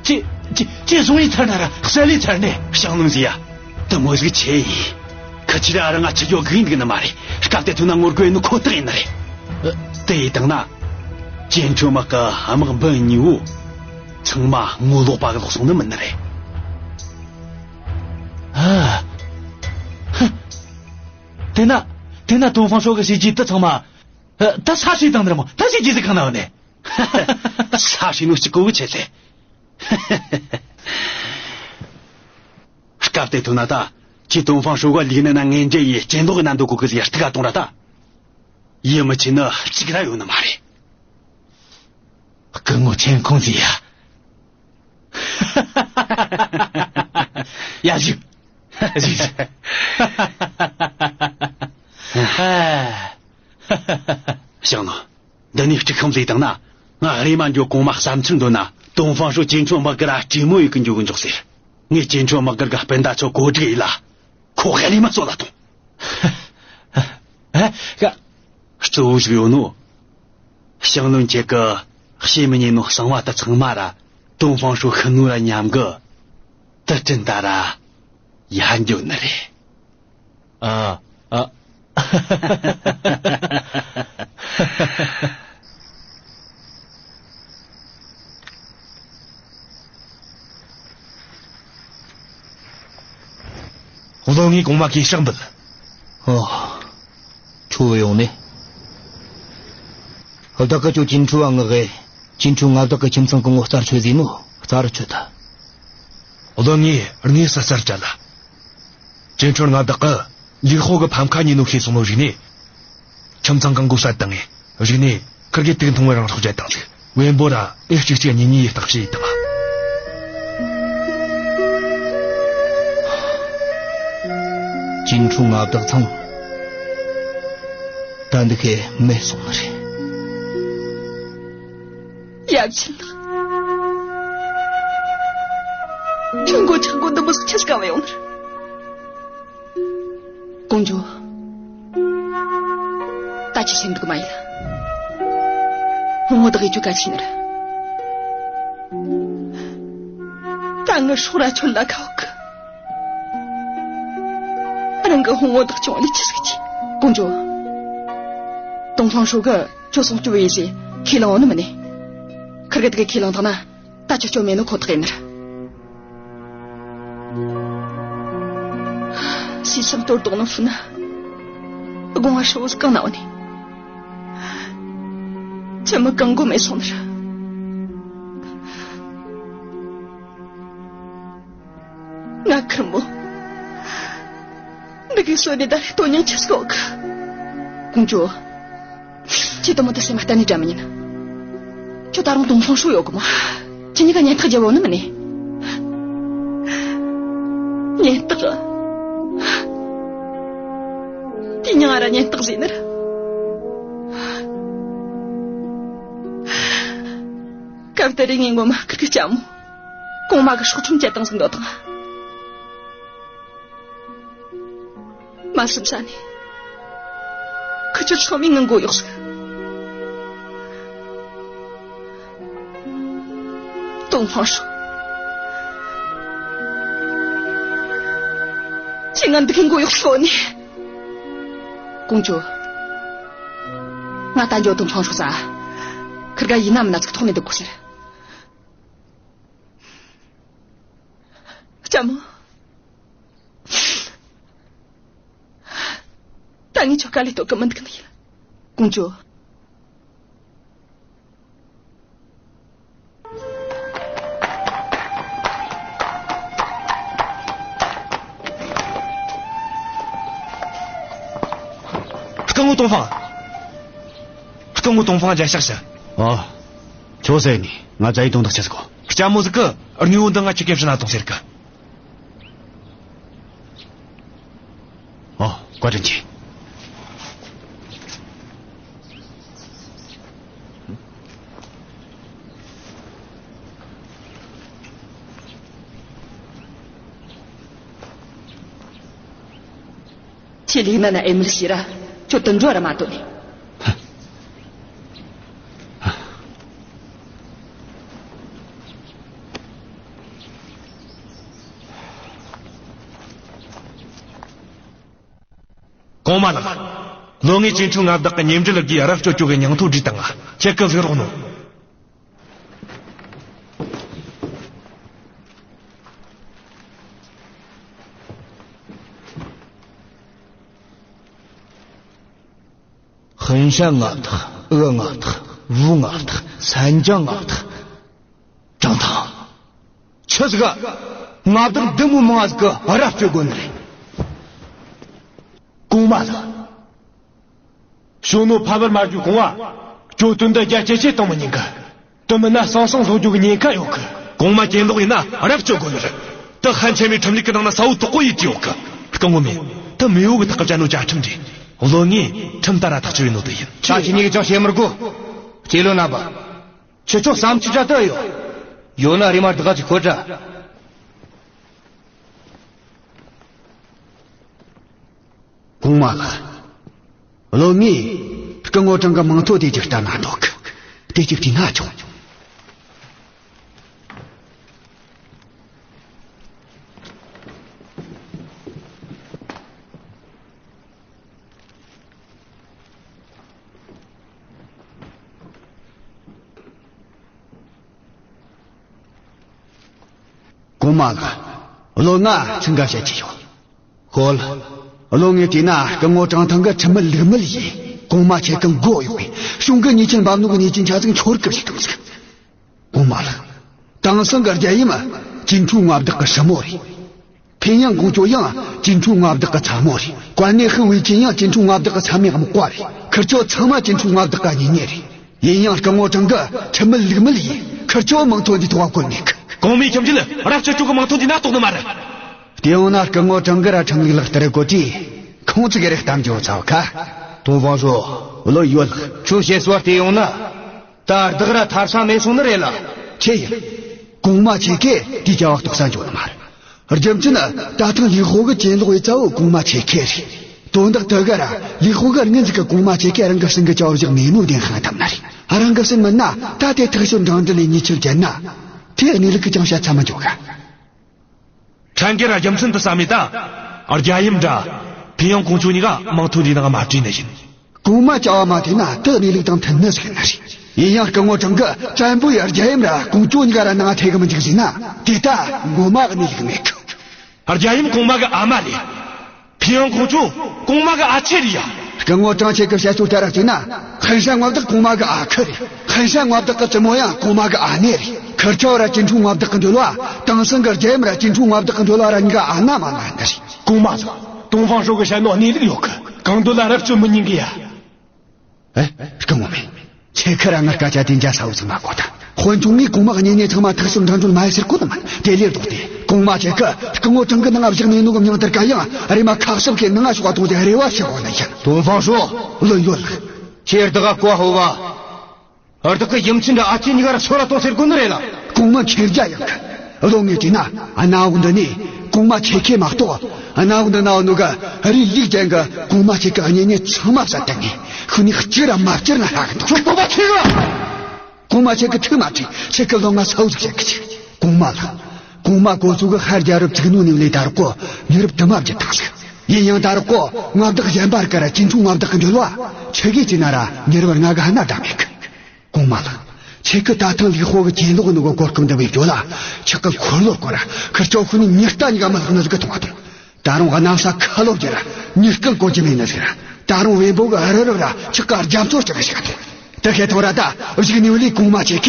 ཁྱེད། ཁྱེད། ཁྱེད་སོང་ཡི་ཚར་ན་ར་གསལ་ལེ་ཚར་ནས། ཞང་ལུང་ཟེར་ཡ། དེ་མོ་ཟིག་ཆེ་ཡིན། ཁི་ཆོ་ར་རང་ང་ཆི་ཡོད་གི་ཡིན་གི་ནི་མ་རེད། སྐབས་དེ་ཐོན་ན་ངོ་རྒོལ་ནི་ཁོ་ཐག་ཡིན་ནི་རེད། ཨ། དེ་ཡི་དང་ན། ཅིན་ཁྲུན་དམག་གི་དམག་འབུམ་གཉིས་བོ། ཚང་མ་ངོ་ལོག་པ་གི་ལོག་སོང་ནི་མིན་ནི་རེད། ཨ། ཧ། དེ་ན། དེ་ན་ཏོང་ཧྥང་ཧྲོ་གི་བྱས་རྗེས་དེ་ཚང་མ། ཨ། ད་ས་བྱས་བཏང་ནི་རེད་མོ། ད་བྱས་རྗེས་ཟིག་གང་ན་ཡོད་ནི། ས་བྱས་ནོ་གཅིག་གོ་གི་ཆེ་ལེ། སྐབས་དེ་ཐོན་ན་ད། ཁྱེད་ཏོང་ཧྥང་ཧྲོ་ག་ལིག་ནན་ན་ངན་འབྲེལ་ཡེ་གྱེན་ལོག་གི་ན་འདུག་གོ་གི་ཟེར་ཡ་སྟག་ག་གཏོང་ར་ད། ཡིད་མི་ཆེས་ནི་གཅིག་ར་ཡོད་ནི་མ་རེད། སྐུ་ངོ་ཆེན་ཁོང་ཟེར་ཡ། ཡ་བཞུགས། བཞུགས། ཞང་ནོ། འདི་ནས་དཀྲུག་ཤིང་བཟོས་བཏང་ན། ང་རེམ་མ་འགྱོ། གོང་མ་བསམ་ཚུལ་འདོན་ན། ཏོང་ཧྥང་ཧྲོ་ཅིན་ཁྲུན་དམག་སྒར་ར་གྲོས་མོལ་ཡེ་གི་འགྱོ་གི་འཇུག་ཟེར། ངས་ཅིན་ཁྲུན་དམག་སྒར་གི་སྤུན་ཟླ་ཚོ་གོ་སྒྲིག་ཡེ་ལ། ཁོ་རེམ་མ་སོད་ལ་ཐོངས། ཨ། ཀ། གཙོ་བོ་ཟིག་ཡོད་ནོ། ཞང་ལུན་ཁྱེད་གི་བཤད་མི་ཉན་ནོ་གསང་བ་དེ་ཚང་མ་ར་ཏོང་ཧྥང་ཧྲོ་ཤི་ནོ་ར་མཉམ་གི་དུ་དྲིན་ད་ར་ཡར་འགྱོ་ནི་རེད། ཨ། ཨ། བློན་ངས་གོང་མ་གི་ཕྱག་འབུལ། ཨོ། ཁྱོད་ཡོང་ནས། བདག་གི་ཁྱོད་ཅིན་ཁྲུན་བ་མངགས་གི། ཅིན་ཁྲུན་མངའ་བདག་གི་ཁྱིམ་ཚང་གི་ངོ་རྩད་ཆོད་ཟེར་ནོ་རྩད་ཆོད་ད། བློན་ངས་དངོས་སུ་རྩད་བཅད་ལ། ཅིན་ཁྲུན་མངའ་བདག་གིས་ལིག་ཧོ་གི་ཕམ་ཁ་ཉོས་ནོ་ཤེས་སོང་ནོ་གཞུག་ནས། ཁྱིམ་ཚང་གང་བོ་བསད་བཏང་ངས། གཞུག་ནས་ཁིར་གེ་དུག་འཐུང་བའི་རང་སྲོག་བཅད་བཏང་ཟིག། བེམ་པོ་ར་ཨེ་གཅིག་གཅིག་གཉིས་གཉིས་ཡེ་བརྟག་དཔྱད་ཡེ་བཏང་། ཅིན་ཁྲུན་མངའ་བདག་ཚང་ད་འདི་ཁའི་མེད་སོང་ནི་རེད། ཡབ་ཆེན་ལགས། ཁྱོད་མགོ་ཆག་སྒོ་འདི་མོ་ཟིག་ཆི་ཟིག་ག་བ་ཡོང་ནི་རེད། ཀོང་ཇོ། ད་ཅི་བྱེད་འདུག་མ་ཡིན། ཧོང་བོ་བདག་གིས་ཁྱོད་ག་ཆི་ནི་རེད། ད་ངའི་སྲོག་ར་ཁྱོད་ལ་ཁ་བ་གི། རང་གི་ཧོང་བོ་བདག་སྐྱོང་ལས་ཆི་ཟིག་གྱིས། ཀོང་ཇོ། ཏོང་ཧྥང་ཧྲོ་གིས་ཁྱོད་སྲུང་སྐྱོབ་ཡེ་ཟེར་ཁས་བླངས་ནི་མིན་ནི། ཁིར་གེ་དེ་གི་ཁས་བླངས་བཏང་ན། ད་ཁྱོད་སྐྱོབ་མེད་ནོ་ཁོ་ཐག་ཡིན་ནི་རེད། སྲིད་སེམས་གཏོར་ལྡོག་ནོ་ཕུ་ན། དགོངས་པ་ཧྲིལ་བོ་ཟིག་གང་ན་ཡོད་ནི། ཁྱིམ་མི་གང་གོ་མེད་སོང་ནི་རེད། ང་ཁེར་མོ། འདི་གི་སོ་ནི་ད་རེ་དོན་སྙིང་ཆེ་སོག་གི། ཀོང་ཇོ། ཁྱེད་དུ་མོ་དུ་སེམས་གཏན་ནས་འདྲ་མི་ཉན། ཁྱོད་ད་རུང་ཏོང་ཧྥང་ཧྲོ་ཡོད་གི་མོ། ཁྱེད་གཉིས་ཀ་གཉེན་རྟགས་བརྒྱབ་ཡོད་ནི་མིན་ནི། གཉེན་རྟགས། དེ་མྱིང་ང་ར་གཉེན་རྟགས་ཟེར་ནི་རེད། སྐབས་དེ་རིང་ངས་ངོ་མ་ཁིར་གི་ལྕམ་མོ། གོང་མ་གི་སྲོག་ཁྲིམས་བཅད་བཏང་ཟིག་འདོད་དང་། མ་བསམ་ས་ནས། ཁི་ཆོ་ཚང་མས་ངའི་མགོ་གཡོགས་ཟིག། ཏོང་ཧྥང་ཧྲོ། ཁྱེད་ང་འདི་གི་མགོ་གཡོགས་ཤོག་ནི། ཀོང་ཇོ། ང་ད་འགྱོ། ཏོང་ཧྥང་ཧྲོ་ས། ཁིར་ག་ཡིན་ན་མིན་ན་ཚིག་ཐོག་ནས་འདུག་དགོས་ཟེར། ལྕམ་མོ། ད་ངས་ཁྱོད་དཀའ་ལས་གཏོང་གི་མི་འདུག་ནི་ཡིན། ཀོང་ཇོ། སྐུ་ངོ་ཏོང་ཧྥང་། སྐུ་ངོ་ཏོང་ཧྥང་། རྒྱལ་ཤག་ཤི། ཨ། ཁྱོད་ཟེར་ནི་ང་ཙ་ཡི་དོན་དག་ཆེ་ཟིག་གོ། ལྕམ་མོ་ཟིག་གི་དངོས་པོ་འདི་ང་ཁྱེད་ཀེ་བྱིན་ན་ཐོངས་ཟེར་གི། བཀའ་དྲིན་ཆེ། ཁྱེད་ལིག་ན་ན་ཨེ་མིར་ཤི་ར། ཁྱོད་དུད་འགྲོ་ར་མ་གཏོགས་ནི། གོང་མ་ལགས། ལོ་ལྔའི་ཅིན་ཁྲུའུ་མངའ་བདག་གི་ཉེ་འབྲེལ་ལག་གིས་རབ་སྤྱོད་ཅོ་གི་མིང་ཐོ་བྲིས་བཏང་ང་། ཁྱེད་ཀྱིས་གཟིགས་རོགས་གནོངས། ཧན་ཧྲན་མངའ་བདག། ཨུ་མངའ་བདག། ཝུ་མངའ་བདག། སན་ཅང་མངའ་བདག། ཀྲང་ཐང་། ཆི་ཟིག་ག་མངའ་བདག་འདི་མོ་མང་ཟིག་གི་རབ་སྤྱོད་དགོས་ནི་རེད། གོང་མ་ལགས། ཞུང་ནུ་ཕམ་པར་མ་བཅུག་གོང་ང་། གྱོད་དོན་འདི་རྒྱ་ཇེ་ཆེ་གཏོང་མི་ཉན་གི། དེ་མིན་ན་ཟང་ཟིང་ལྷོ་རྒྱུག་གི་ཉེན་ཁ་ཡོད་གི། གོང་མ་གྱེན་ལོག་ཡིན་ན་རབ་སྤྱོད་དགོས་ནི་རེད། དེ་ཧན་ཆེན་མོའི་ཁྲིམས་ལུགས་ཀྱི་ནང་ན་གསལ་བོ་དོག་པོ་ཡོད་ཀྱི་ཡོད་གི། སྐུ་ངོ་མེད། དེ་མེས་པོ་གི་ཐག་གཅོད་ནོ་བཅའ་ཁྲིམས་རེད། བློན་ངས་ཁྲིམས་ལྟར་ར་ཐག་གཅོད་ཡེད་ནོ་དེ་ཡིན། ད་ཁྱེད་གཉིས་ཀྱིས་ཅང་བཤད་མི་དགོས། ཁྱེད་བློན་ན་པ། ཁྱེད་ཆོ་བསམ་ཚུལ་འདྲ་དེ་ཡོད། ཡོད་ན་རེ་མ་དགའ་ཅིག་ཤོད་དྲ། གོང་མ་ལགས། བློན་ངས་སྐུ་ངོ་ཀྲང་གི་མིང་ཐོ་དེ་ཅིག་བལྟས་ན་འདོད་གི། དེ་ཅིག་བལྟས་ན་ཆོག། གོང་མ་ལགས། བློན་ང་ཚིག་འགའ་བཤད་རྒྱུ་ཡོད། ཤོད། བློན་ངས་བལྟས་ན་སྐུ་ངོ་ཀྲང་ཐང་གིས་ཁྲིམས་མེད་ལུགས་མེད་ཡས་གོང་མ་ཁྱེད་ཀྱི་མགོ་གཡོགས་པས། གཞུང་གི་ཉེས་ཅན་འབབ་ནོ་གི་ཉེས་ཅན་ཆ་ཟིག་འཆོར་གི་བཅུག་བཏང་ཟིག། གོང་མ་ལགས། དེང་སང་གི་རྒྱལ་ཡུམ་ཅིན་ཁྲུའུ་མངའ་བདག་གི་སྲིང་མོ་རེད། ཕིན་ཡང་ཀོང་ཇོ་ཡང་ཅིན་ཁྲུའུ་མངའ་བདག་གི་ཚ་མོ་རེད། ཀོན་ནེ་ཧུའུ་ཝེ་ཅིན་ཡང་ཅིན་ཁྲུའུ་མངའ་བདག་གི་ཚ་མོའི་རྨོག་པ་རེད། ཁིར་ཆོ་ཚང་མ་ཅིན་ཁྲུའུ་མངའ་བདག་གི་གཉེན་ཉེ་རེད། ཡིན་ཡང་སྐུ་ངོ་ཀྲང་གིས་ཁྲིམས་མེད་ལུགས་མེད་ཡས་ཁིར་ཆོ་མིང་ཐོ་འདིའི་ཐོག་བཀོད་མེད་གི། གོང་མའི་ཁྲིམས་འགལ་རབ་སྤྱོད་ཅོ་གི་མིང་ཐོ་འདི་ན་གཏོགས་ནི་མ་རེད། དེ་ཡོང་ན་སྐུ་ངོ་ཀྲང་གིས་ར་ཁྲིམས་ལུགས་ལག་བསྟར་དགོས་དུས། ཁོང་ཚོ་གི་རེ་གཏམ་རྒྱུ་ཚ་བ་ཁ། ཏོང་ཧྥང་ཧྲོ། བློ་ཡོད་ལགས། ཁྱོད་བཤད་སྲོལ་དེ་ཡོང་ན། ད་བདག་ར་ཐར་ས་མེད་སོང་ནི་རེད་ལ། ཆི་ཡིན། གོང་མ་ཁྱེད་ཀས་དེའི་བྱ་བ་རྟོགས་ས་འཇོག་ནི་མ་རེད། རྒྱུ་མཚན་ནི་ད་ཐེངས་ལི་ཧོ་གིས་གྱེན་ལོག་ཡས་ཚ་བོ་གོང་མ་ཁྱེད་ཀ་རེད། དོན་དག་དེ་ག་ར་ལི་ཧོ་གིས་སྔོན་ཟིག་གི་གོང་མ་ཁྱེད་ཀ་རང་གི་སེམས་གི་བྱ་བ་བཞག་མེད་ནོ་བདེན་དཔང་བཏབ་ནི་རེད། རང་གི་སེམས་མིན་ན་ད་དེ་ཐག་གཅོད་འདྲ་འདི་ལས་ཉེས་ཆད་བཅད་ན། དེ་གནས་ལུགས་གི་ཅང་བཤད་ཚ་མི་འཇོག་ག། ཕྲན་གྱིས་ར་རྒྱུ་མཚན་དེ་བསམ་མེད་ད། རྒྱལ་ཡུམ་འདྲ། ཕིན་ཡང་ཀོང་ཇོ་གཉིས་ཀ་མིང་ཐོ་འདིའི་ནང་མ་བྲིས་ནི་ཡིན། གོང་མ་བྱ་བ་མ་ཐེ་ན་དེ་གནས་ལུགས་དང་མཐུན་ནི་ཟིག་ཡིན་ན་རེད། ཡིན་ཡང་སྐུ་ངོ་ཀྲང་གིས་བཙན་པོ་ཡིས་རྒྱལ་ཡུམ་ར་ཀོང་ཇོ་གཉིས་ཀ་ར་ནང་ཐེ་གི་མི་འཇུག་ཟེར་ན་དེ་ད་ངོ་མ་གནས་ལུགས་མེད་གི། རྒྱལ་ཡུམ་གོང་མ་གི་ཨ་མ་རེད། ཕིན་ཡང་ཀོང་ཇོ་གོང་མ་གི་ཨ་ཅེ་རེད་ཡ། སྐུ་ངོ་ཀྲང་ཁྱེད་ཀྱི་བཤད་སྲོལ་ལྟར་ར་བརྩིས་ན། ཧན་ཧྲན་མངའ་བདག་གོང་མ་གི་ཨ་ཁུ་རེད། ཧན་ཧྲན་མངའ་བདག་གི་བཙུན་མོ་ཡང་གོང་མ་གི་ཨ་ནེ་རེད། ཁིར་ཆོ་ར་ཅིན་ཁྲུའུ་མངའ་བདག་གི་འདོད་བློ། དེང་སང་གི་རྒྱལ་ཡུམ་ར་ཅིན་ཁྲུའུ་མངའ་བདག་གི་འདོད་བློ་ར་གཉིས་ཀ་ཨ་ན་མ་ན་ཡིན་ནི་རེད། གོང་མ་ལགས། ཏོང་ཧྥང་ཧྲོ་གིས་བཤད་ནོ་གནས་ལུགས་ཡོད་གི། གང་འདོད་ལ་རབ་སྤྱོད་མི་ཉན་གི་ཡ། ཨེ། སྐུ་ངོ་མེད། ཁྱེད་ཁ་ར་ང་སྐད་ཆ་དེ་འཇའ་ས་བོ་ཚང་མ་གོ་ད། དཔོན་ཆུང་ངས་གོང་མ་གི་གཉེན་ཉེ་ཚང་མ་ཐག་གཅོད་འདྲ་འགྲོལ་མ་ཡེ་ཟེར་གོ་ནི་མིན། དེ་ལས་ལྡོག་སྟེ། གོང་མ་ཁྱེད་ཀ་སྐུ་ངོ་ཀྲང་གི་ནང་བཞག་ནས་ནོ་གི་མིང་དེར་ག་ཡང་རེ་མ་ཁ་གསབ་ཁེ་ནང་ང་ཤོག་གཏོང་རྒྱུ་རེ་བ་ཞུ་གོ་ནི་ཡིན། ཏོང་ཧྥང་ཧྲོ། བློན་ཡོད་ལགས། ཁྱེད་བདག་ག་གོ་ཧོ་བ། བདག་གི་ཡུམ་ཆེན་འདྲ་ཨ་ཅེ་གཉིས་ཀ་ར་ཤོར་ར་གཏོང་ཟེར་གོ་ནི་རེད་ལ། གོང་མ་ཁྱེད་རྒྱ་ཡག་གི། བློན་ངས་བལྟས་ན་གནམ་འོག་འདི་ནས་གོང་མ་ཁྱེད་ཀ་མ་གཏོགས་གནམ་འོག་འདི་ན་ཡོད་ནོ་གི་རིགས་ལུགས་ཅན་གི་གོང་མ་ཁྱེད་ཀ་གཉེན་ཉེ་ཚང་མ་བསད་བཏང་ངས་ཤུལ་ནས་གཅིག་ར་མ་བཅར་ན་ཧྲ་གི་འདུག་ཁྱོད་སྤོབས་པ་ཆེ་གི། གོང་མ་ཁྱེད་ཀྱི་ཐུགས་མ་ཁྲོས། ཁྱེད་ཀྱི་བློ་ང་ཚ་བོ་ཟིག་བཤད་གི་ཆུག་གོང་མ་ལགས། གོང་མ་གོ་ཚོ་གི་ཧར་རྒྱལ་རབས་བཙུགས་ནོ་ནས་ལས་ད་རག་གོ་མྱི་རབས་དུ་མ་བརྒྱུད་བཏང་ཟིག་ཡིན་ཡང་ད་རག་གོ་མངའ་བདག་གཞན་པ་རིགས་ཀ་ར་ཅིན་ཁྲུའུ་མངའ་བདག་གི་འདོད་བློ་ཆི་གི་བྱས་ན་ར་མྱི་རབས་ལྔ་གི་ཧ་ན་འདྲ་མེད་གི། གོང་མ་ལགས། ཁྱེད་ཀྱིས་ད་ཐེངས་ལི་ཧོ་གིས་གྱེན་ལོག་ནོ་གི་གོ་སྐབས་འདི་བེད་སྤྱོད་ལ། ཁྱེད་ཀྱི་འཁོར་ལོ་སྐོར་ར་ཁིར་ཆོ་ཤུལ་ནས་མྱི་རྟ་གཉིས་ཀ་མི་ལྷག་ནི་ཟིག་གི་མཐོང་བ་དང་། ད་རུང་གནམ་ས་ཁ་ལོ་བརྒྱུད་ར་མྱི་རྐུན་གོ་རྒྱུ་མེད་ནི་ཟིག་ར། ད་རུང་བེམ་པོ་གི་རི་རབ་ར་ཁྱེད་ཀ་རྒྱ་མཚོ་ལྟ་བུ་ཞིག་ག་ཐོན། དེ་ཁེ་ཐོང་ར་ད་གཞུག་ནས་ལས་གོང་མ་ཁྱེད་ཀ་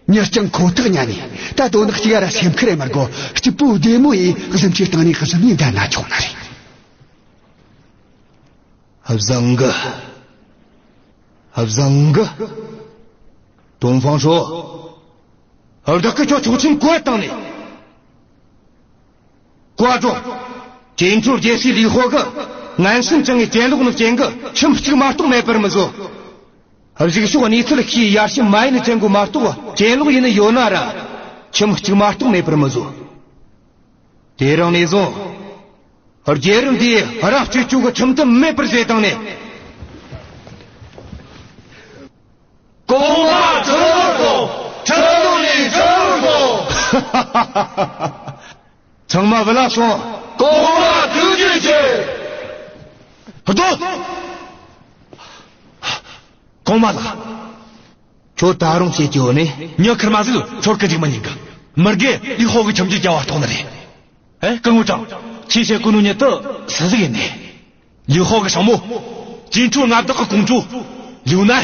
མྱི་རྐྱང་ཁོ་ཐག་ཉན་ནས་ད་དོན་དག་གཅིག་ར་སེམས་ཁུར་རེ་མི་དགོ། སྐྱིད་པོ་བདེ་མོ་ཡས་གཟིམ་ཆུང་སྟེང་ནས་གཟིམ་ནས་བསྡད་ན་ཆོག་ནི་རེད། བཟང་གི། བཟང་གི། ཏོང་ཧྥང་ཧྲོ། བདག་གིས་ཁྱོད་ཆོག་མཆན་བཀོད་བཏང་ནས། བཀའ་དྲིན། ཅིན་ཁྲུའུ་རྒྱལ་སྲས་ལི་ཧོ་གིས། ངན་སེམས་ཅན་གྱི་གྱེན་ལོག་ནི་ཅན་གི་ཁྱིམ་གཅིག་མ་གཏོགས་མེད་པར་མི་བཟོ། གཞུག་ཕྱོགས་གནས་ཚུལ་ཤེས་ཡར་ཞུ་མ་ཡིན་ཅན་གོ་མ་གཏོགས་གྱེན་ལོག་ཡིན་ནི་ཡོད་ན་ར། ཁྱིམ་གཅིག་མ་གཏོགས་མེད་པར་མི་བཟོ། དེ་རིང་ནས་བཟུང་། རྒྱལ་རབས་འདིའི་རབས་གཅོད་རྒྱུ་གི་ཁྲིམས་དེ་མེད་པར་བཟོས་བཏང་ནས། གོང་མ་ཁྲི་ལོར་གོ། ཁྲི་ལོ་ནས་ཁྲི་ལོར་གོ། ཚང་མ་བུད་ལ་སོང་། གོང་མ་ཐུགས་རྗེ་ཆེ། ཧ་དོ། གོང་མ་ལགས། ཁྱོད་ད་རུང་བཤད་ཀྱི་ཡོད་ནི། ཉི་ཁར་མ་ཟིག་ཁྱོད་ཀི་འཇིག་མ་ཉིན་གི། མི་དགེ་ལི་ཧོ་གི་ཁྱིམ་གྱི་རྒྱལ་བ་གཏོང་ནི་རེད། ཨེ། སྐུ་ངོ་ཀྲང་། ཁྱེད་བཤད་གོ་ནོ་ཉིད་དུ་སུ་ཟིག་ཡིན་ནི། ལི་ཧོ་གི་སྲིང་མོ། ཅིན་ཁྲུ་མངའ་བདག་གི་ཀོང་ཇོ། ལིའུ་ནན།